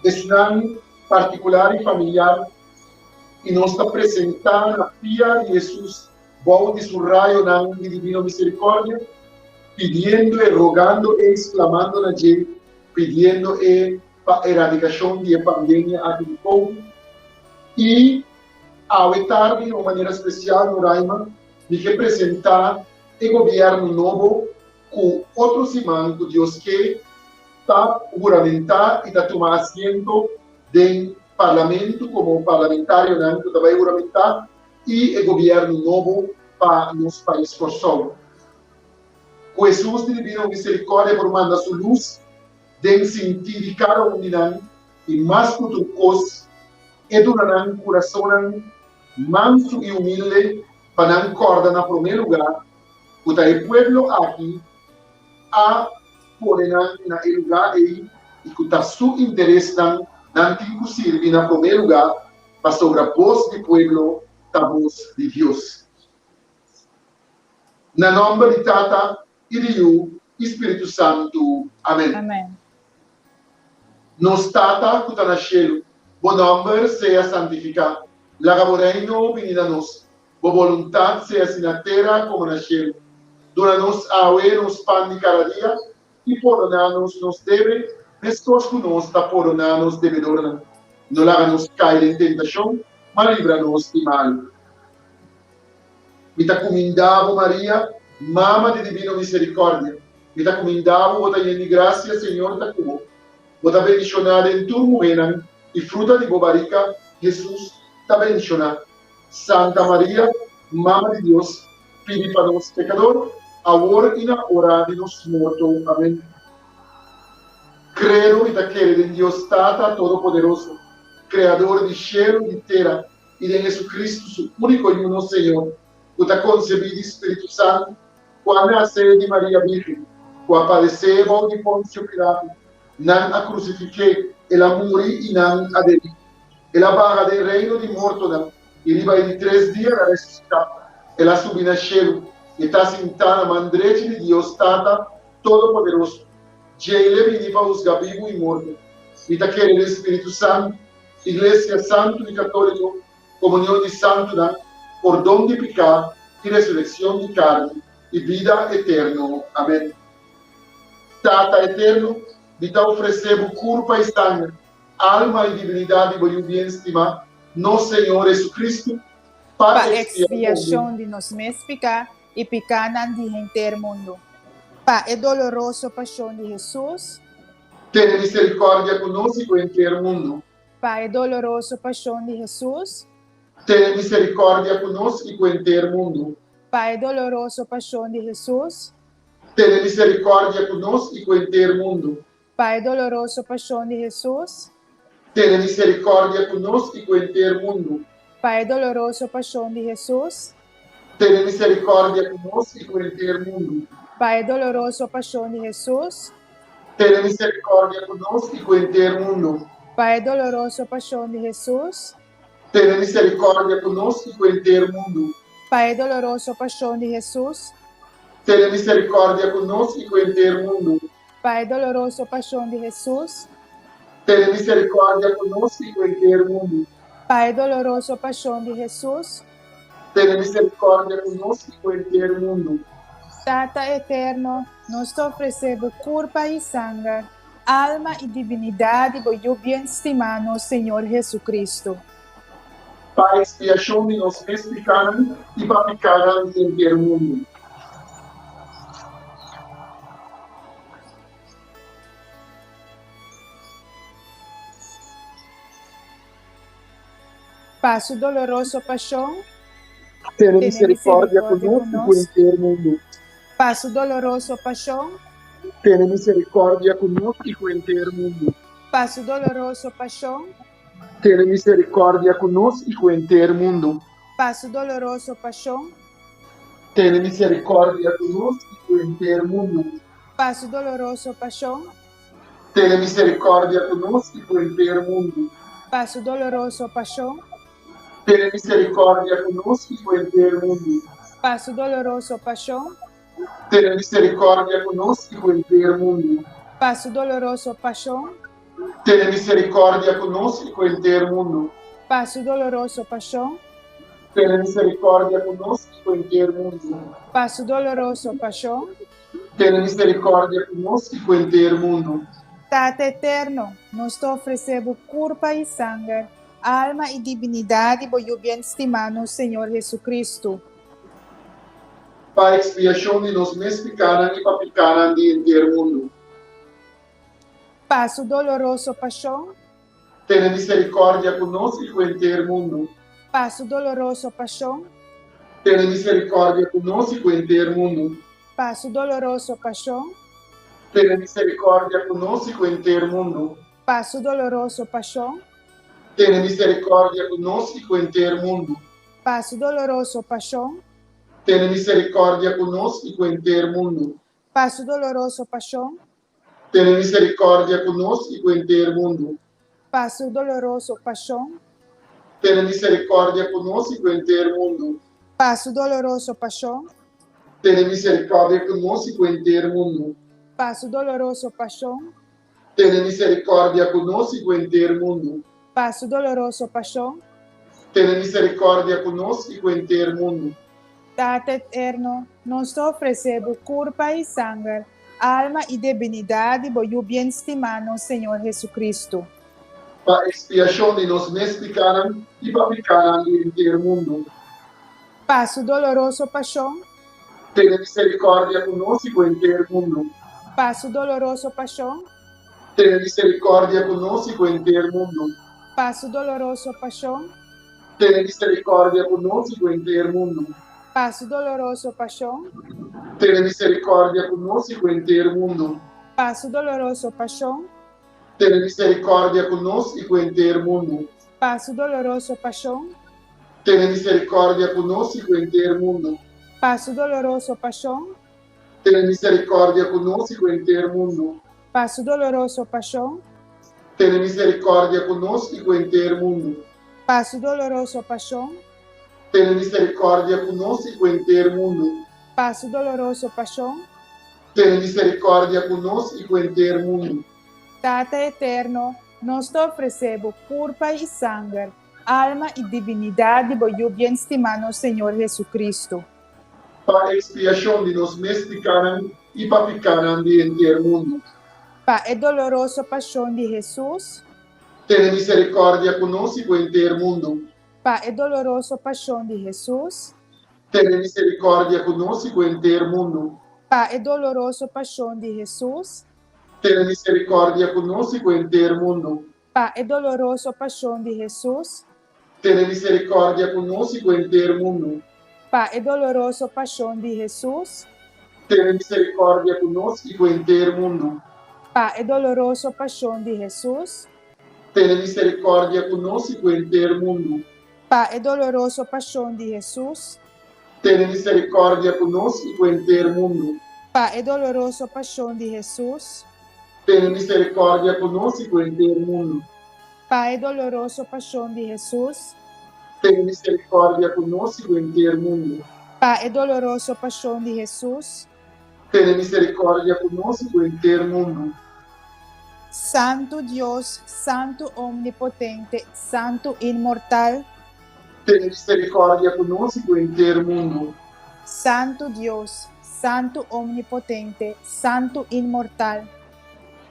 Speaker 1: esnan partikular i familiar, i nos ta presentá na pia di Hesus bou di su rayonan di divino miserikòrdia, pidiendo e, rogando e i sklamando na dje, pidiendo e pa eradikashon di e pandemia aki di Covid. I awe tardi na un manera spesial, Noraima, mi ke presentá e gobièrnu nobo ku otro siman ku Dios ke ta huramentá i ta tuma asiento den parlamento komo parlamentarionan ku ta bai huramentá i e gobièrnu nobo pa nos pais Kòrsou. Ku Hesus di Divino Miserikòrdia por manda su lus den sintí di kada un di nan i mas ku tur kos e duna nan kurasonnan mansu i humilde pa nan kòrda na promé lugá ku ta e pueblo aki a pone nan na e lugá ei i ku ta su interesnan nan tin ku sirbi na promé lugá, pasobra bos di pueblo ta bos di Dios. Na nòmber di Tata i di Yu i Spiritu Santu. Amèn.
Speaker 3: Amèn.
Speaker 1: Nos Tata ku ta na shelu, bo nòmber sea santifiká. Laga bo Reino bini na nos. Bo boluntat sea si na tera komo na shelu. Duna nos awe nos pan di kada dia, i pordoná nos nos debe, meskos ku nos ta pordoná nos debedornan. No laga nos kai den tentashon, ma libra nos di malu. Mi ta kumindá bo, Maria, Mama di Divino Miserikòrdia. Mi ta kumindá bo, bo ta yen di grasia, Señor ta ku bo. Bo ta bendishoná den tur muhénan, i fruta di bo barika, Hesus, ta bendishoná. Santa Maria, Mama di Dios, pidi pa nos pekador, awor i na ora di nos morto. Amen. Credo mi ta kere den Dios Tata Todopoderoso, Creador di shelu i di tera, i den Jesucristo, su único Yu, nos Señor, cu ta concebí di Spiritu Santu, cu a nace di Maria Virgen. ku a padesé bou di Ponsio Pilato. Nan a krusifik'é, el a muri i nan a der'é. El a baha den reino di mortonan i riba e di tres dia el a resusitá. El a subi na shelu i e ta sintá na man drechi di Dios Tata Todopoderoso. Djei l'e bini pa husga bibu i morto. Mi ta kere den Spiritu Santu, Iglesia Santu i Katóliko, komunion di santunan, pordon di piká i resurekshon di karni i bida eterno. Amen. Tata Eterno, mi ta ofresé Bo kurpa i sanger, alma i dibinidat di Bo Yu bien stimá, nos Señor Jesucristo, pa
Speaker 3: Pa
Speaker 1: expiashon di.
Speaker 3: expiashon di nos mes piká i pikánan di henter mundu. Pa e doloroso pashon di Hesus.
Speaker 1: Tene miserikòrdia ku nos i ku henter mundu.
Speaker 3: Pa e doloroso pashon di Hesus.
Speaker 1: Tene miserikòrdia ku nos i ku henter mundu.
Speaker 3: Pa e doloroso pashon di Hesus.
Speaker 1: Tene miserikòrdia ku nos i ku henter mundu.
Speaker 3: Pa e doloroso pashon di Hesus.
Speaker 1: Tene miserikòrdia ku nos i ku henter mundu.
Speaker 3: Pa e doloroso pashon di Hesus.
Speaker 1: Tene miserikòrdia ku nos i ku henter mundu.
Speaker 3: Pa e doloroso pashon di Hesus.
Speaker 1: Tene miserikòrdia ku nos i ku henter mundu.
Speaker 3: Pa e doloroso pashon di Hesus.
Speaker 1: Tene miserikòrdia ku nos i ku henter mundu.
Speaker 3: Pa e doloroso pashon di Hesus.
Speaker 1: Tene miserikòrdia ku nos i ku henter mundu.
Speaker 3: Pa e doloroso pashon di Hesus.
Speaker 1: Tene miserikòrdia ku nos i ku henter mundu.
Speaker 3: Pa e doloroso pashon di Hesus.
Speaker 1: Tene miserikòrdia ku nos i ku henter mundu.
Speaker 3: Tata Eterno, nos ta ofresé Bo kurpa i sanger, alma i dibinidat di Bo Yu bien stimá, nos Señor Jesucristo.
Speaker 1: Pa ekspiashon di nos mes pikánan i pa pikánan di henter mundu.
Speaker 3: Pa su doloroso pashon.
Speaker 1: Tene miserikòrdia ku nos i ku henter mundu.
Speaker 3: Pa su doloroso pashon.
Speaker 1: Tene miserikòrdia ku nos i ku henter mundu.
Speaker 3: Pa su doloroso pashon.
Speaker 1: Tene miserikòrdia ku nos i ku henter mundu.
Speaker 3: Pa su doloroso pashon.
Speaker 1: Tene miserikòrdia ku nos i ku henter mundu.
Speaker 3: Pa su doloroso pashon.
Speaker 1: Tene miserikòrdia ku nos i ku henter mundu.
Speaker 3: Pa su doloroso pashon.
Speaker 1: Tene miserikòrdia ku nos i ku henter mundu.
Speaker 3: Pa su doloroso pashon.
Speaker 1: Tene miserikòrdia ku nos i ku henter mundu.
Speaker 3: Pa su doloroso pashon.
Speaker 1: Tene miserikòrdia ku nos i ku henter mundu.
Speaker 3: Pa su doloroso pashon.
Speaker 1: Tene miserikòrdia ku nos i ku henter mundu.
Speaker 3: Pa su doloroso pashon.
Speaker 1: Tene miserikòrdia ku nos i ku henter mundu.
Speaker 3: Tata Eterno, nos ta ofresé Bo kurpa i sanger, alma i dibinidat di Bo Yu bien stimá, nos Señor Jesucristo.
Speaker 1: Pa ekspiashon di nos mes pikánan i pa pikánan di henter mundu.
Speaker 3: Pa Su doloroso pashon.
Speaker 1: Tene miserikòrdia ku nos i ku henter mundu.
Speaker 3: Pa Su doloroso pashon.
Speaker 1: Tene miserikòrdia ku nos i ku henter mundu.
Speaker 3: Pa Su doloroso pashon.
Speaker 1: Tene miserikòrdia ku nos i ku henter mundu.
Speaker 3: Pa Su doloroso pashon.
Speaker 1: Tene miserikòrdia ku nos i ku henter mundu.
Speaker 3: Pa Su doloroso pashon.
Speaker 1: Tene miserikòrdia ku nos i ku henter mundu.
Speaker 3: Pa Su doloroso pashon.
Speaker 1: Tene miserikòrdia ku nos i ku henter mundu.
Speaker 3: Pa Su doloroso pashon.
Speaker 1: Tene miserikòrdia ku nos i ku henter mundu.
Speaker 3: Pa Su doloroso pashon.
Speaker 1: Tene miserikòrdia ku nos i ku henter mundu.
Speaker 3: Pa Su doloroso pashon.
Speaker 1: Tene miserikòrdia ku nos i ku henter mundu.
Speaker 3: Pa Su doloroso pashon.
Speaker 1: Tene miserikòrdia ku nos i ku henter mundu.
Speaker 3: Tata Eterno, nos ta ofresé Bo kurpa i sanger, alma i debinidat di Bo Yu bien stimá, nos Señor Jesucristo.
Speaker 1: Pa ekspiashon di nos mes pikánan i pa pikánan di henter mundu.
Speaker 3: Pa Su doloroso pashon.
Speaker 1: Tene miserikòrdia ku nos i ku henter mundu.
Speaker 3: Pa Su doloroso pashon.
Speaker 1: Tene miserikòrdia ku nos i ku henter mundu.
Speaker 3: Pa Su doloroso pashon.
Speaker 1: Tene miserikòrdia ku nos i ku henter mundu.
Speaker 3: Pa Su doloroso pashon.
Speaker 1: Tene miserikòrdia ku nos i ku henter mundu.
Speaker 3: Pa Su doloroso pashon.
Speaker 1: Tene miserikòrdia ku nos i ku henter mundu.
Speaker 3: Pa Su doloroso pashon.
Speaker 1: Tene miserikòrdia ku nos i ku henter mundu.
Speaker 3: Pa Su doloroso pashon.
Speaker 1: Tene miserikòrdia ku nos i ku henter mundu.
Speaker 3: Pa su doloroso pashon.
Speaker 1: Tene miserikòrdia ku nos i ku henter mundu.
Speaker 3: Pa su doloroso pashon.
Speaker 1: Tene miserikòrdia ku nos i ku henter mundu.
Speaker 3: Pa su doloroso pashon.
Speaker 1: Tene miserikòrdia ku nos i ku henter mundu.
Speaker 3: Tata Eterno, nos ta ofresé Bo kurpa i sanger, alma i divinidat di Bo Yu bien stimá nos Señor Jesucristo.
Speaker 1: Pa ekspiashon di nos mes pikánan i pa pikánan di henter mundu.
Speaker 3: Pa e doloroso pashon di Hesus.
Speaker 1: Tene miserikòrdia ku nos i ku henter mundu.
Speaker 3: Pa e doloroso pashon di Hesus.
Speaker 1: Tene miserikòrdia ku nos i ku henter mundu.
Speaker 3: Pa e doloroso pashon di Hesus.
Speaker 1: Tene miserikòrdia ku nos i ku henter mundu.
Speaker 3: Pa e doloroso pashon di Hesus.
Speaker 1: Tene miserikòrdia ku nos i ku henter mundu.
Speaker 3: Pa e doloroso pashon di Hesus.
Speaker 1: Tene miserikòrdia ku nos i ku henter mundu.
Speaker 3: Pa e doloroso pashon di Hesus.
Speaker 1: Tene miserikòrdia ku nos i ku henter mundu.
Speaker 3: Pa e doloroso pashon di Hesus.
Speaker 1: Tene miserikòrdia ku nos i ku henter mundu.
Speaker 3: Pa e doloroso pashon di Hesus.
Speaker 1: Tene miserikòrdia ku nos i ku henter mundu.
Speaker 3: Pa e doloroso pashon di Hesus.
Speaker 1: Tene miserikòrdia ku nos i ku henter mundu.
Speaker 3: Pa e doloroso pashon di Hesus.
Speaker 1: Tene miserikòrdia ku nos i ku henter mundu.
Speaker 3: Santu Dios, Santu Omnipotente, Santu Inmortal.
Speaker 1: Tene miserikòrdia ku nos i ku henter mundu.
Speaker 3: Santu Dios, Santu Omnipotente, Santu Inmortal.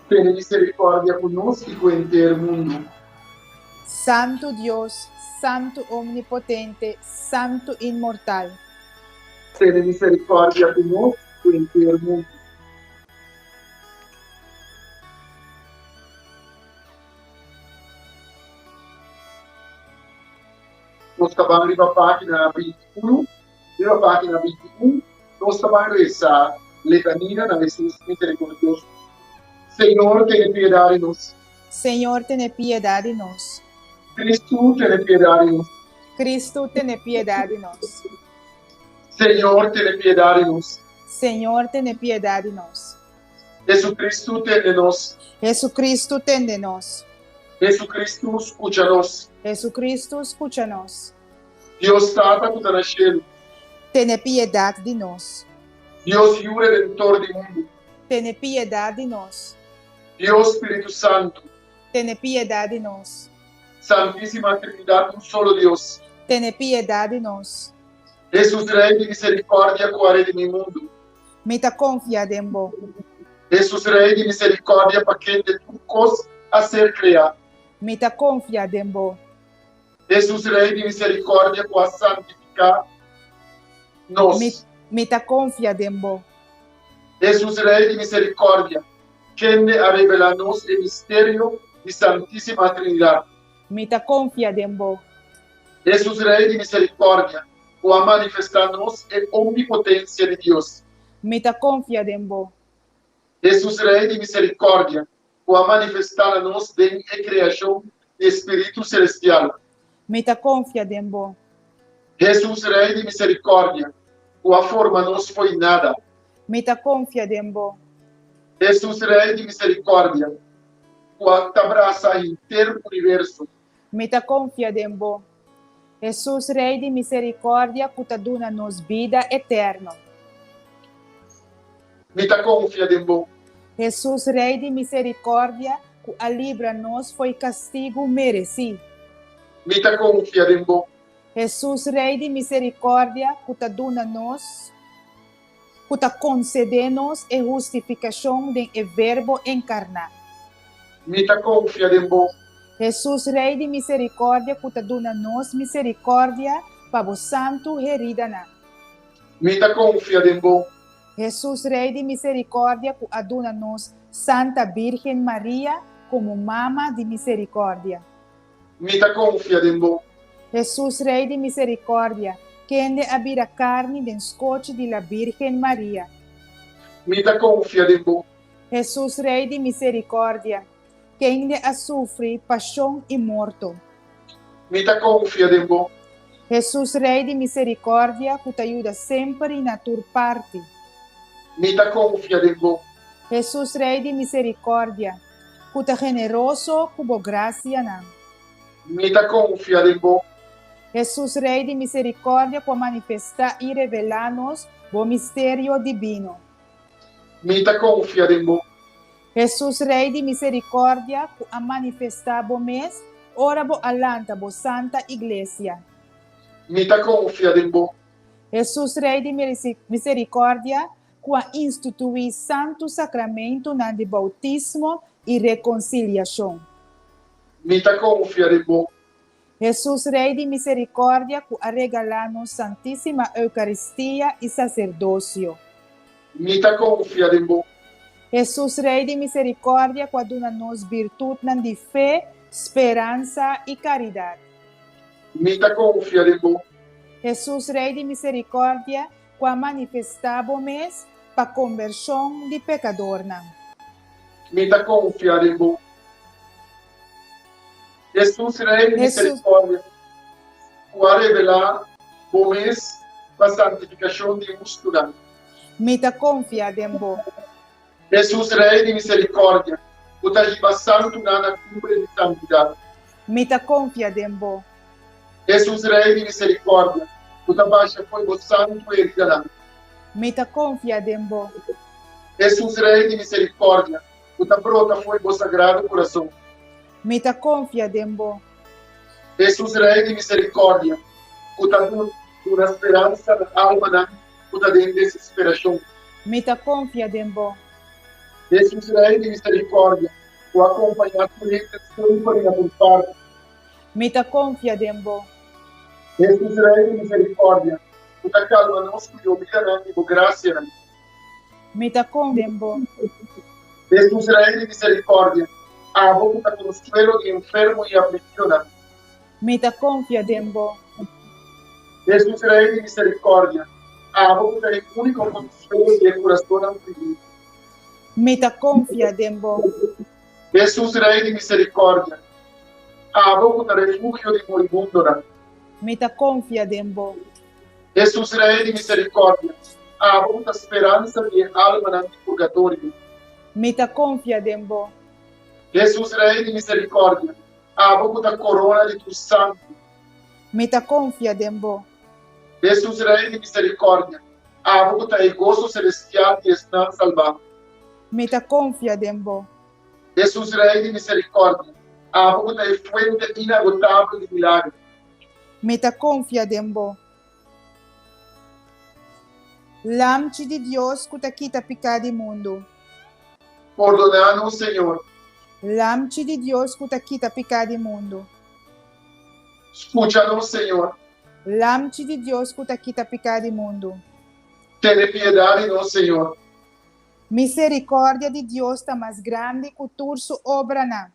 Speaker 1: Tene miserikòrdia ku nos i ku henter mundu.
Speaker 3: Santu Dios, Santu Omnipotente, Santu Inmortal.
Speaker 1: Tene miserikòrdia ku nos i ku henter mundu. Nos ta ban riba página 21, riba página 21, nos ta ban resa Letanía na Hesus Misericordioso. Señor, tene piedad di nos.
Speaker 3: Señor, tene piedad di nos.
Speaker 1: Cristo, tene piedad di nos.
Speaker 3: Cristo, tene piedad di nos.
Speaker 1: Señor, tene piedad di nos.
Speaker 3: Señor, tene piedad di nos.
Speaker 1: Jesucristo, tende nos.
Speaker 3: Jesucristo, tende nos.
Speaker 1: Jesucristo, scucha nos.
Speaker 3: Jesucristo, scucha nos.
Speaker 1: Dios Tata cu ta na cielo.
Speaker 3: Tene piedad di nos.
Speaker 1: Dios Yu Redentor di mundu.
Speaker 3: Tene piedad di nos.
Speaker 1: Dios Spiritu Santu.
Speaker 3: Tene piedad di nos.
Speaker 1: Santisima Trinidad un solo Dios.
Speaker 3: Tene piedad di nos.
Speaker 1: Hesus Rey di misericordia cu a redimi mundu.
Speaker 3: Mi ta confia den bo.
Speaker 1: Hesus Rey di misericordia pa kende tur cos a ser crea.
Speaker 3: Mi ta confia den bo.
Speaker 1: Hesus Rey di misericordia cu a santifica nos.
Speaker 3: Mi ta confia den bo.
Speaker 1: Hesus Rey di misericordia, kende a revela nos e misterio di Santisima Trinidad.
Speaker 3: Mi ta confia den bo.
Speaker 1: Hesus Rey di misericordia, cu a manifesta nos e omnipotencia di Dios.
Speaker 3: Mi ta confia den bo.
Speaker 1: Hesus Rey di misericordia, cu a manifesta na nos den e creacion di e spiritu celestial.
Speaker 3: Mi ta confia den bo.
Speaker 1: Hesus Rey di misericordia, cu a forma nos fo'i nada.
Speaker 3: Mi ta confia den bo.
Speaker 1: Hesus Rey di misericordia, cu a ta brasa henter universo.
Speaker 3: Mi ta confia den bo. Hesus Rey di misericordia cu ta duna nos bida eterno.
Speaker 1: Mi ta confia den bo.
Speaker 3: Hesus Rey di misericordia cu a libra nos fo'i castigu mereci.
Speaker 1: Mi ta confia den bo.
Speaker 3: Hesus Rey di misericordia cu ta duna nos, cu ta concede nos e hustificacion den e Verbo encarna.
Speaker 1: Mi ta confia den bo.
Speaker 3: Hesus Rey di misericordia cu ta duna nos misericordia pa bo santu heridanan.
Speaker 1: Mi ta confia den bo.
Speaker 3: Hesus Rey di misericordia cu a duna nos Santa Birgen Maria como Mama di misericordia.
Speaker 1: Mi ta confia den bo.
Speaker 3: Hesus Rey di misericordia, kende a bira carni den scochi di la Birgen Maria.
Speaker 1: Mi ta confia den bo.
Speaker 3: Hesus Rey di misericordia, kende a sufri pasion y morto.
Speaker 1: Mi ta confia den bo.
Speaker 3: Hesus Rey di misericordia, cu ta yuda semper y na tur parti.
Speaker 1: Mi ta konfia den bo.
Speaker 3: Hesus Rei di miserikòrdia, ku ta generoso ku bo grasianan.
Speaker 1: Mi ta konfia den bo.
Speaker 3: Hesus Rei di miserikòrdia ku a manifestá i revelá nos bo misterio dibino.
Speaker 1: Mi ta konfia den bo.
Speaker 3: Hesus Rei di miserikòrdia ku a manifestá bo mes ora bo a lanta bo santa Iglesia.
Speaker 1: Mi ta konfia den bo.
Speaker 3: Hesus Rei di miserikòrdia ku a instituí santu sakramentunan di boutismo i rekonsiliashon.
Speaker 1: Mi ta konfia den bo.
Speaker 3: Hesus Rei di miserikòrdia ku a regalá nos Santísima Eukaristia i Saserdosio.
Speaker 1: Mi ta konfia den bo.
Speaker 3: Hesus Rei di miserikòrdia ku a duna nos birtutnan di fe, speransa i karidat.
Speaker 1: Mi ta konfia den bo.
Speaker 3: Hesus Rei di miserikòrdia ku a manifestá bo mes pa kombershon di pekadornan.
Speaker 1: Mi ta konfia den bo. Hesus Rei di miserikòrdia, ku a revelá bo mes pa santifikashon di hustunan.
Speaker 3: Mi ta konfia den bo.
Speaker 1: Hesus Rei di miserikòrdia, ku ta hiba santunan na kumbre di santidat.
Speaker 3: Mi ta konfia den bo.
Speaker 1: Hesus Rei di miserikòrdia, ku ta basha fo'i bo santu heridanan.
Speaker 3: Mi ta konfia den bo.
Speaker 1: Hesus Rei di miserikòrdia, ku ta brota fo'i bo sagrado kurason.
Speaker 3: Mi ta konfia den bo.
Speaker 1: Hesus Rei di miserikòrdia, ku ta duna speransa na almanan ku ta den desesperashon.
Speaker 3: Mi ta konfia den bo.
Speaker 1: Hesus Rei di miserikòrdia, ku a kompañá tur hende semper i na tur parti.
Speaker 3: Mi ta konfia den bo.
Speaker 1: Hesus Rei di miserikòrdia, ku ta kalma nos ku yobidanan di bo grasianan.
Speaker 3: Mi ta konfia den bo.
Speaker 1: Hesus Rei di miserikòrdia, abo ku ta konsuelo di enfermo i afligidonan.
Speaker 3: Mi ta konfia den bo.
Speaker 1: Hesus Rei di miserikòrdia, abo ku ta e úniko konsuelo di e kurasonnan afligí.
Speaker 3: Mi ta konfia den bo.
Speaker 1: Hesus Rei di miserikòrdia, abo ku ta refugio di moribundonan.
Speaker 3: Mi ta konfia den bo.
Speaker 1: Hesus Rei di miserikòrdia, abo ku ta speransa di e almanan di purgatorio.
Speaker 3: Mi ta konfia den bo.
Speaker 1: Hesus Rei di miserikòrdia, abo ku ta korona di tur santu.
Speaker 3: Mi ta konfia den bo.
Speaker 1: Hesus Rei di miserikòrdia, abo ku ta e goso selestial di esnan salbá.
Speaker 3: Mi ta konfia den bo.
Speaker 1: Hesus Rei di miserikòrdia, abo ku ta e fuente inagotabel di milagro.
Speaker 3: Mi ta konfia den bo. Lamchi di Dios ku ta kita piká di mundu.
Speaker 1: Pordoná nos, Señor.
Speaker 3: Lamchi di Dios ku ta kita piká di mundu.
Speaker 1: Skucha nos, Señor.
Speaker 3: Lamchi di Dios ku ta kita piká di mundu.
Speaker 1: Tene piedat di nos, Señor.
Speaker 3: Miserikòrdia di Dios ta mas grandi ku tur su obranan.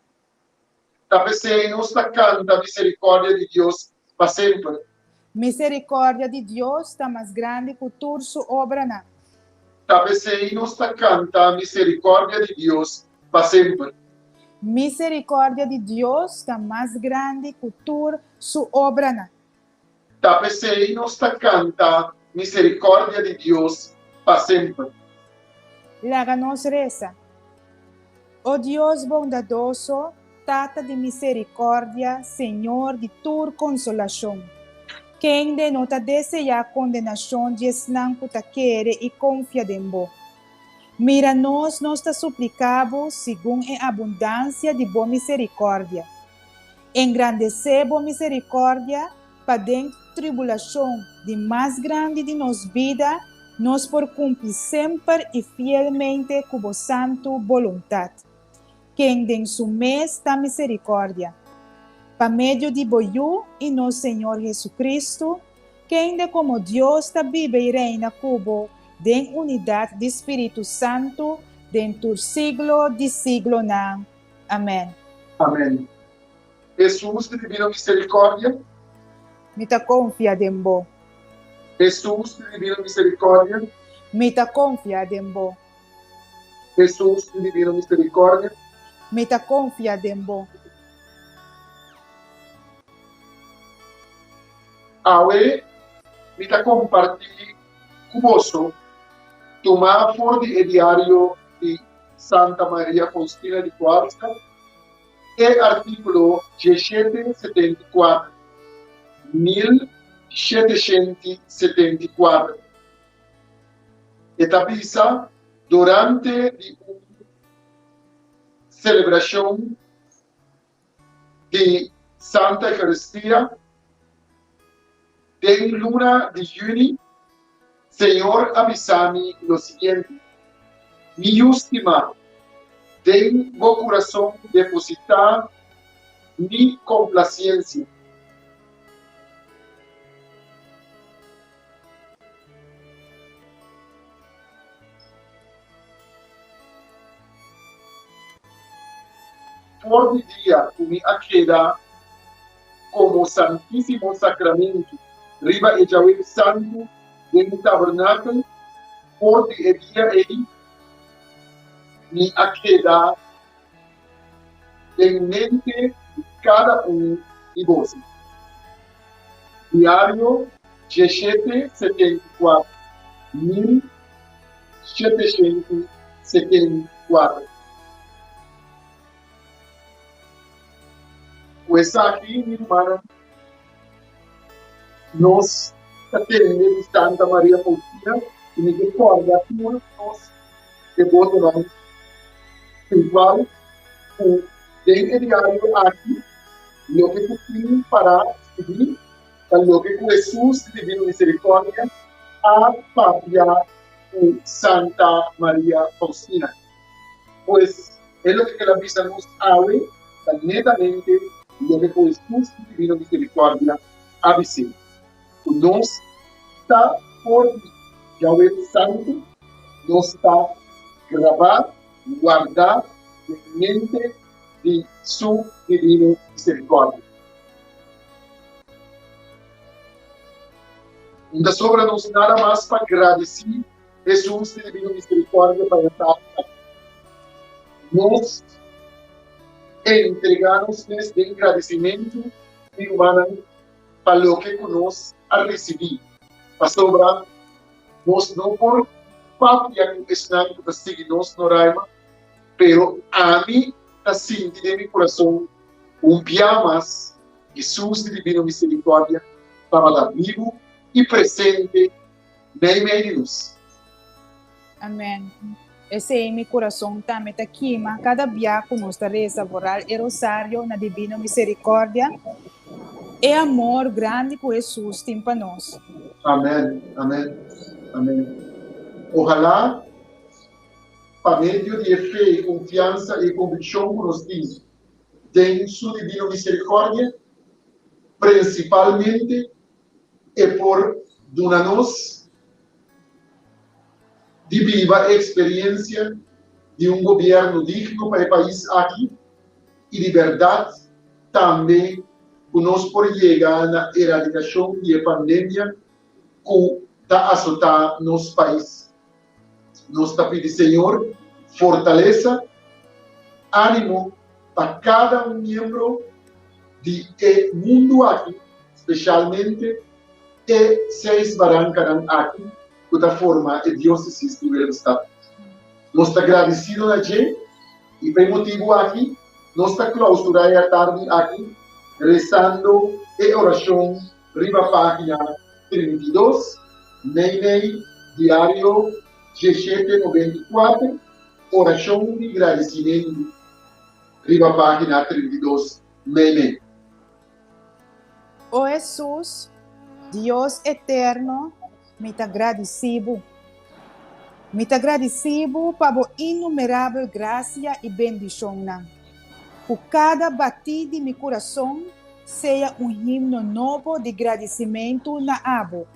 Speaker 1: Ta p'esei nos ta kanta miserikòrdia di Dios pa semper.
Speaker 3: Miserikòrdia di Dios ta mas grandi ku tur su obranan.
Speaker 1: Ta p'esei nos ta kanta miserikòrdia di Dios pa semper.
Speaker 3: Miserikòrdia di Dios ta mas grandi ku tur su obranan.
Speaker 1: Ta p'esei nos ta kanta miserikòrdia di Dios pa semper.
Speaker 3: Laga nos resa. O Dios bondadoso, Tata di miserikòrdia, Señor di tur konsolashon, kende no ta deseá kondenashon di esnan ku ta kere i konfia den Bo. Mira nos, nos ta supliká Bo segun e abundansia di Bo miserikòrdia. Engrandesé Bo miserikòrdia pa den tribulashon di mas grandi di nos bida nos por kumpli semper i fielmente ku Bo santu boluntat, ken den Su mes ta miserikòrdia. Pa medio di Bo Yu i nos Señor Jesucristo, kende komo Dios ta biba i reina ku Bo den unidat di Spiritu Santu den tur siglo di siglonan. Amèn.
Speaker 1: Amèn. Hesus di Divino Misericordia.
Speaker 3: Mi ta konfia den Bo.
Speaker 1: Hesus di Divino Misericordia.
Speaker 3: Mi ta konfia den Bo.
Speaker 1: Hesus di Divino Misericordia.
Speaker 3: Mi ta konfia den Bo.
Speaker 1: Awe mi ta kompartí ku boso. Tumá for di e diario di Santa Maria Faustina di Kowalska, e artíkulo 1774, 1774. E ta bisa durante di un selebrashon di Santa Eucaristia den luna di yüni, Señor a bisa mi lo siguiente, Mi yu stimá, den bo kurason depositá mi komplasiensia. For di dia ku mi a keda komo Santísimo Sakramentu riba e djawebi santu den e tabernakel, for di e dia ei mi a keda den mente di kada un di boso. Diario 1774, 1774. Ku esaki, mi rumannan, nos ta tende di Santa Maria Faustina i mi ke kòrda tur nos debotonan spiritual ku den e diario aki loke ku tin pará skibí ta loke ku Hesus di Divino Misericordia a papia ku Santa Maria Faustina. Pues, e loke el a bisa nos awe ta netamente loke ku Hesus di Divino Misericordia a bis'é, ku nos ta for di Yahweh Santu, nos ta grabá, wardá den mente di Su Divino Misericordia. No ta sobra nos nada mas pa gradisí Hesus di Divino Misericordia pa e tardi aki. Nos entregá nos mes den gradisimentu di rumannan pa loke ku nos a risibí, pasobra nos no por papia ku esnan ku ta sigui nos Noraima, pero ami ta sinti den mi kurason un bia mas Hesus di Divino Misericordia tabata bibu i presente meimei di nos.
Speaker 3: Amen. Esei mi kurason tambe ta kima kada bia ku nos ta resa voral e rosario na Divino Misericordia, e amor grandi ku Hesus tin pa nos.
Speaker 1: Amen, amen, amen. Ojalá pa medio di e fe i konfiansa i e konvikshon ku nos tin den Su Divino Misericordia, prinsipalmente e por duna nos di biba e experiencia di un gobierno digno pa e pais aki y di berdad tambe cu nos por yega na eradicacion di e pandemia cu ta azota nos pais. Nos ta pidi Señor fortaleza, animo pa cada un miembro di e mundu aki, specialmente e seis barancanan aki cu ta forma e diocesis di Willemstad. Nos ta gradicido na dje y pa e motibu aki nos ta clausura e atardi aki rezando e oracion riba pagina 32, meimei Diario 1794, Orashon di gradisimentu, riba pagina 32, meimei.
Speaker 3: O Hesus, Dios eterno, mi ta gradisí Bo. Mi ta gradisí Bo pa Bo innumerabel grasia i bendishonnan. Ku kada batí di mi kurason sea un himno nobo di gradisimentu na Abo.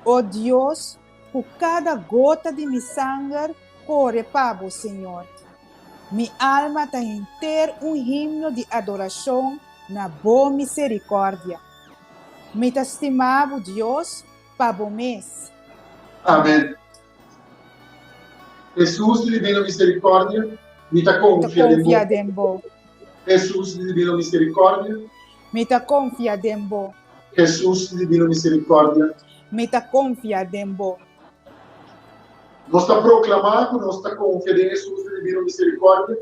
Speaker 3: O Dios, ku kada gota di mi sanger kore pa Bo, Señor. Mi alma ta henter un himno di adorashon na Bo miserikòrdia. Mi ta stima Bo, Dios, pa Bo mes.
Speaker 1: Amen. Hesus di Divino Misericordia, mi ta confia den
Speaker 3: Bo. Den bo.
Speaker 1: Hesus di Divino Misericordia,
Speaker 3: mi ta confia den Bo.
Speaker 1: Hesus di Divino Misericordia,
Speaker 3: mi ta confia den Bo.
Speaker 1: Nos ta proklamá ku nos ta konfia den Hesus di Divino Miserikòrdia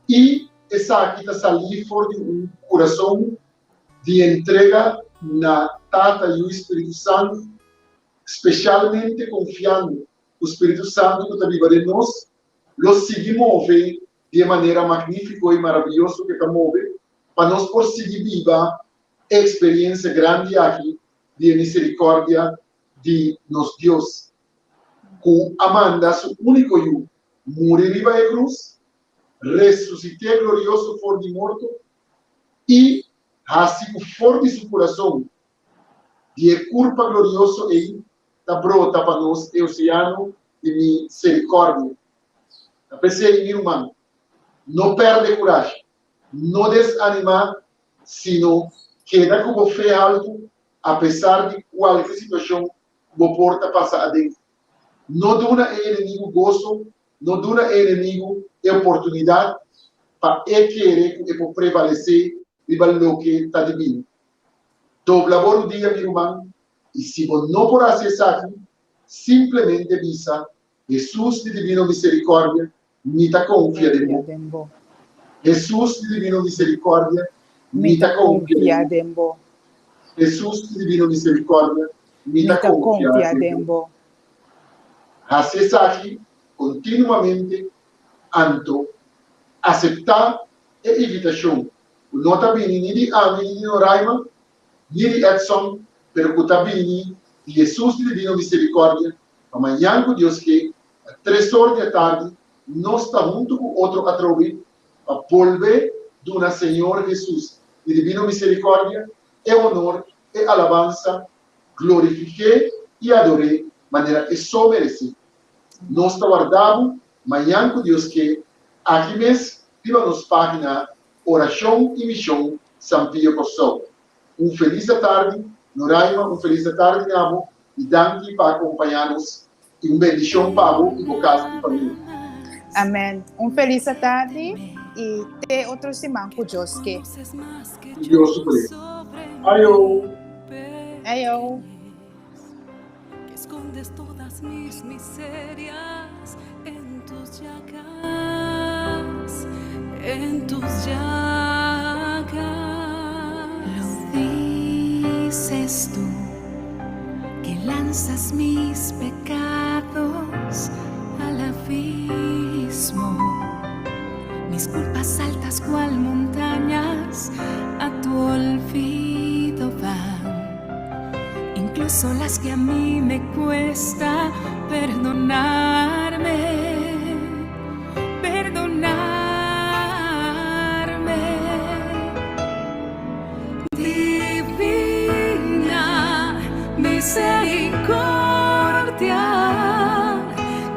Speaker 1: i esaki ta salí for di un kurason di entrega na Tata, Yu i Spiritu Santu, spesialmente konfiando ku Spiritu Santu ku ta biba den nos lo sigui move di e manera magnífiko i maravioso ku e ta move pa nos por sigui biba e eksperensia grandi aki di e miserikòrdia di nos Dios, ku a manda su úniko Yu muri riba e krus, resusit'é glorioso for di morto i hasi ku for di su kurason di e kurpa glorioso ei ta brota pa nos e oseano di miserikòrdia. Ta p'esei, mi ruman, no pèrdè kurashi, no desanimá, sino keda ku bo fe haltu apesar di kualke situashon ku bo por ta pasa aden. No duna e enemigu goso, no duna e enemigu e oportunidat pa e kere ku e por prevalesé riba loke ta dibino. Dobla bo rudia, mi ruman, i si bo no por hasi esaki, simplemente bisa, Hesus di Divino Miserikòrdia, mi ta konfia den bo. Hesus di Divino Miserikòrdia, mi ta konfia den bo. Hesus di Divino Miserikòrdia, mi ta konfia den bo. Hasi esaki kontinuamente, anto aseptá e invitashon ku no ta bini ni di ami ni di Noraima ni di Edson, pero ku ta bini di Hesus di Divino Miserikòrdia, pa mañan ku Dios ke, na tres or di atardi, nos ta huntu ku otro atrobe pa bolbe duna Señor Hesus di Divino Miserikòrdia e honor, e alabansa, glorifik'é i ador'é manera e so meresé. Nos ta warda bo mañan ku Dios ke, aki mes riba nos página Orashon i Mishon San Pio Kòrsou. Un felis atardi, Noraima, un felis atardi na bo i danki pa akompañá nos i un bendishon pa bo i bo kas i famia.
Speaker 3: Amen. Un felis atardi i te otro siman ku Dios ke.
Speaker 1: Ku Dios su poder. Ayo.
Speaker 3: Ayo.
Speaker 2: Que lanzas mis pecados al abismo, mis culpas altas cual montañas a tu olvido van, incluso las que a mí me cuesta perdonarme, perdonarme. Divina misericordia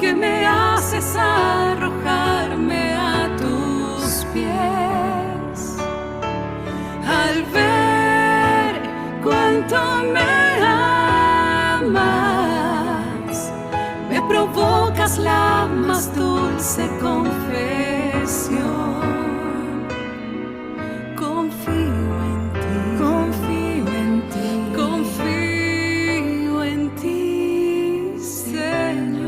Speaker 2: que me haces arrojarme a tus pies al ver cuánto me amas, me provocas la más dulce confesión.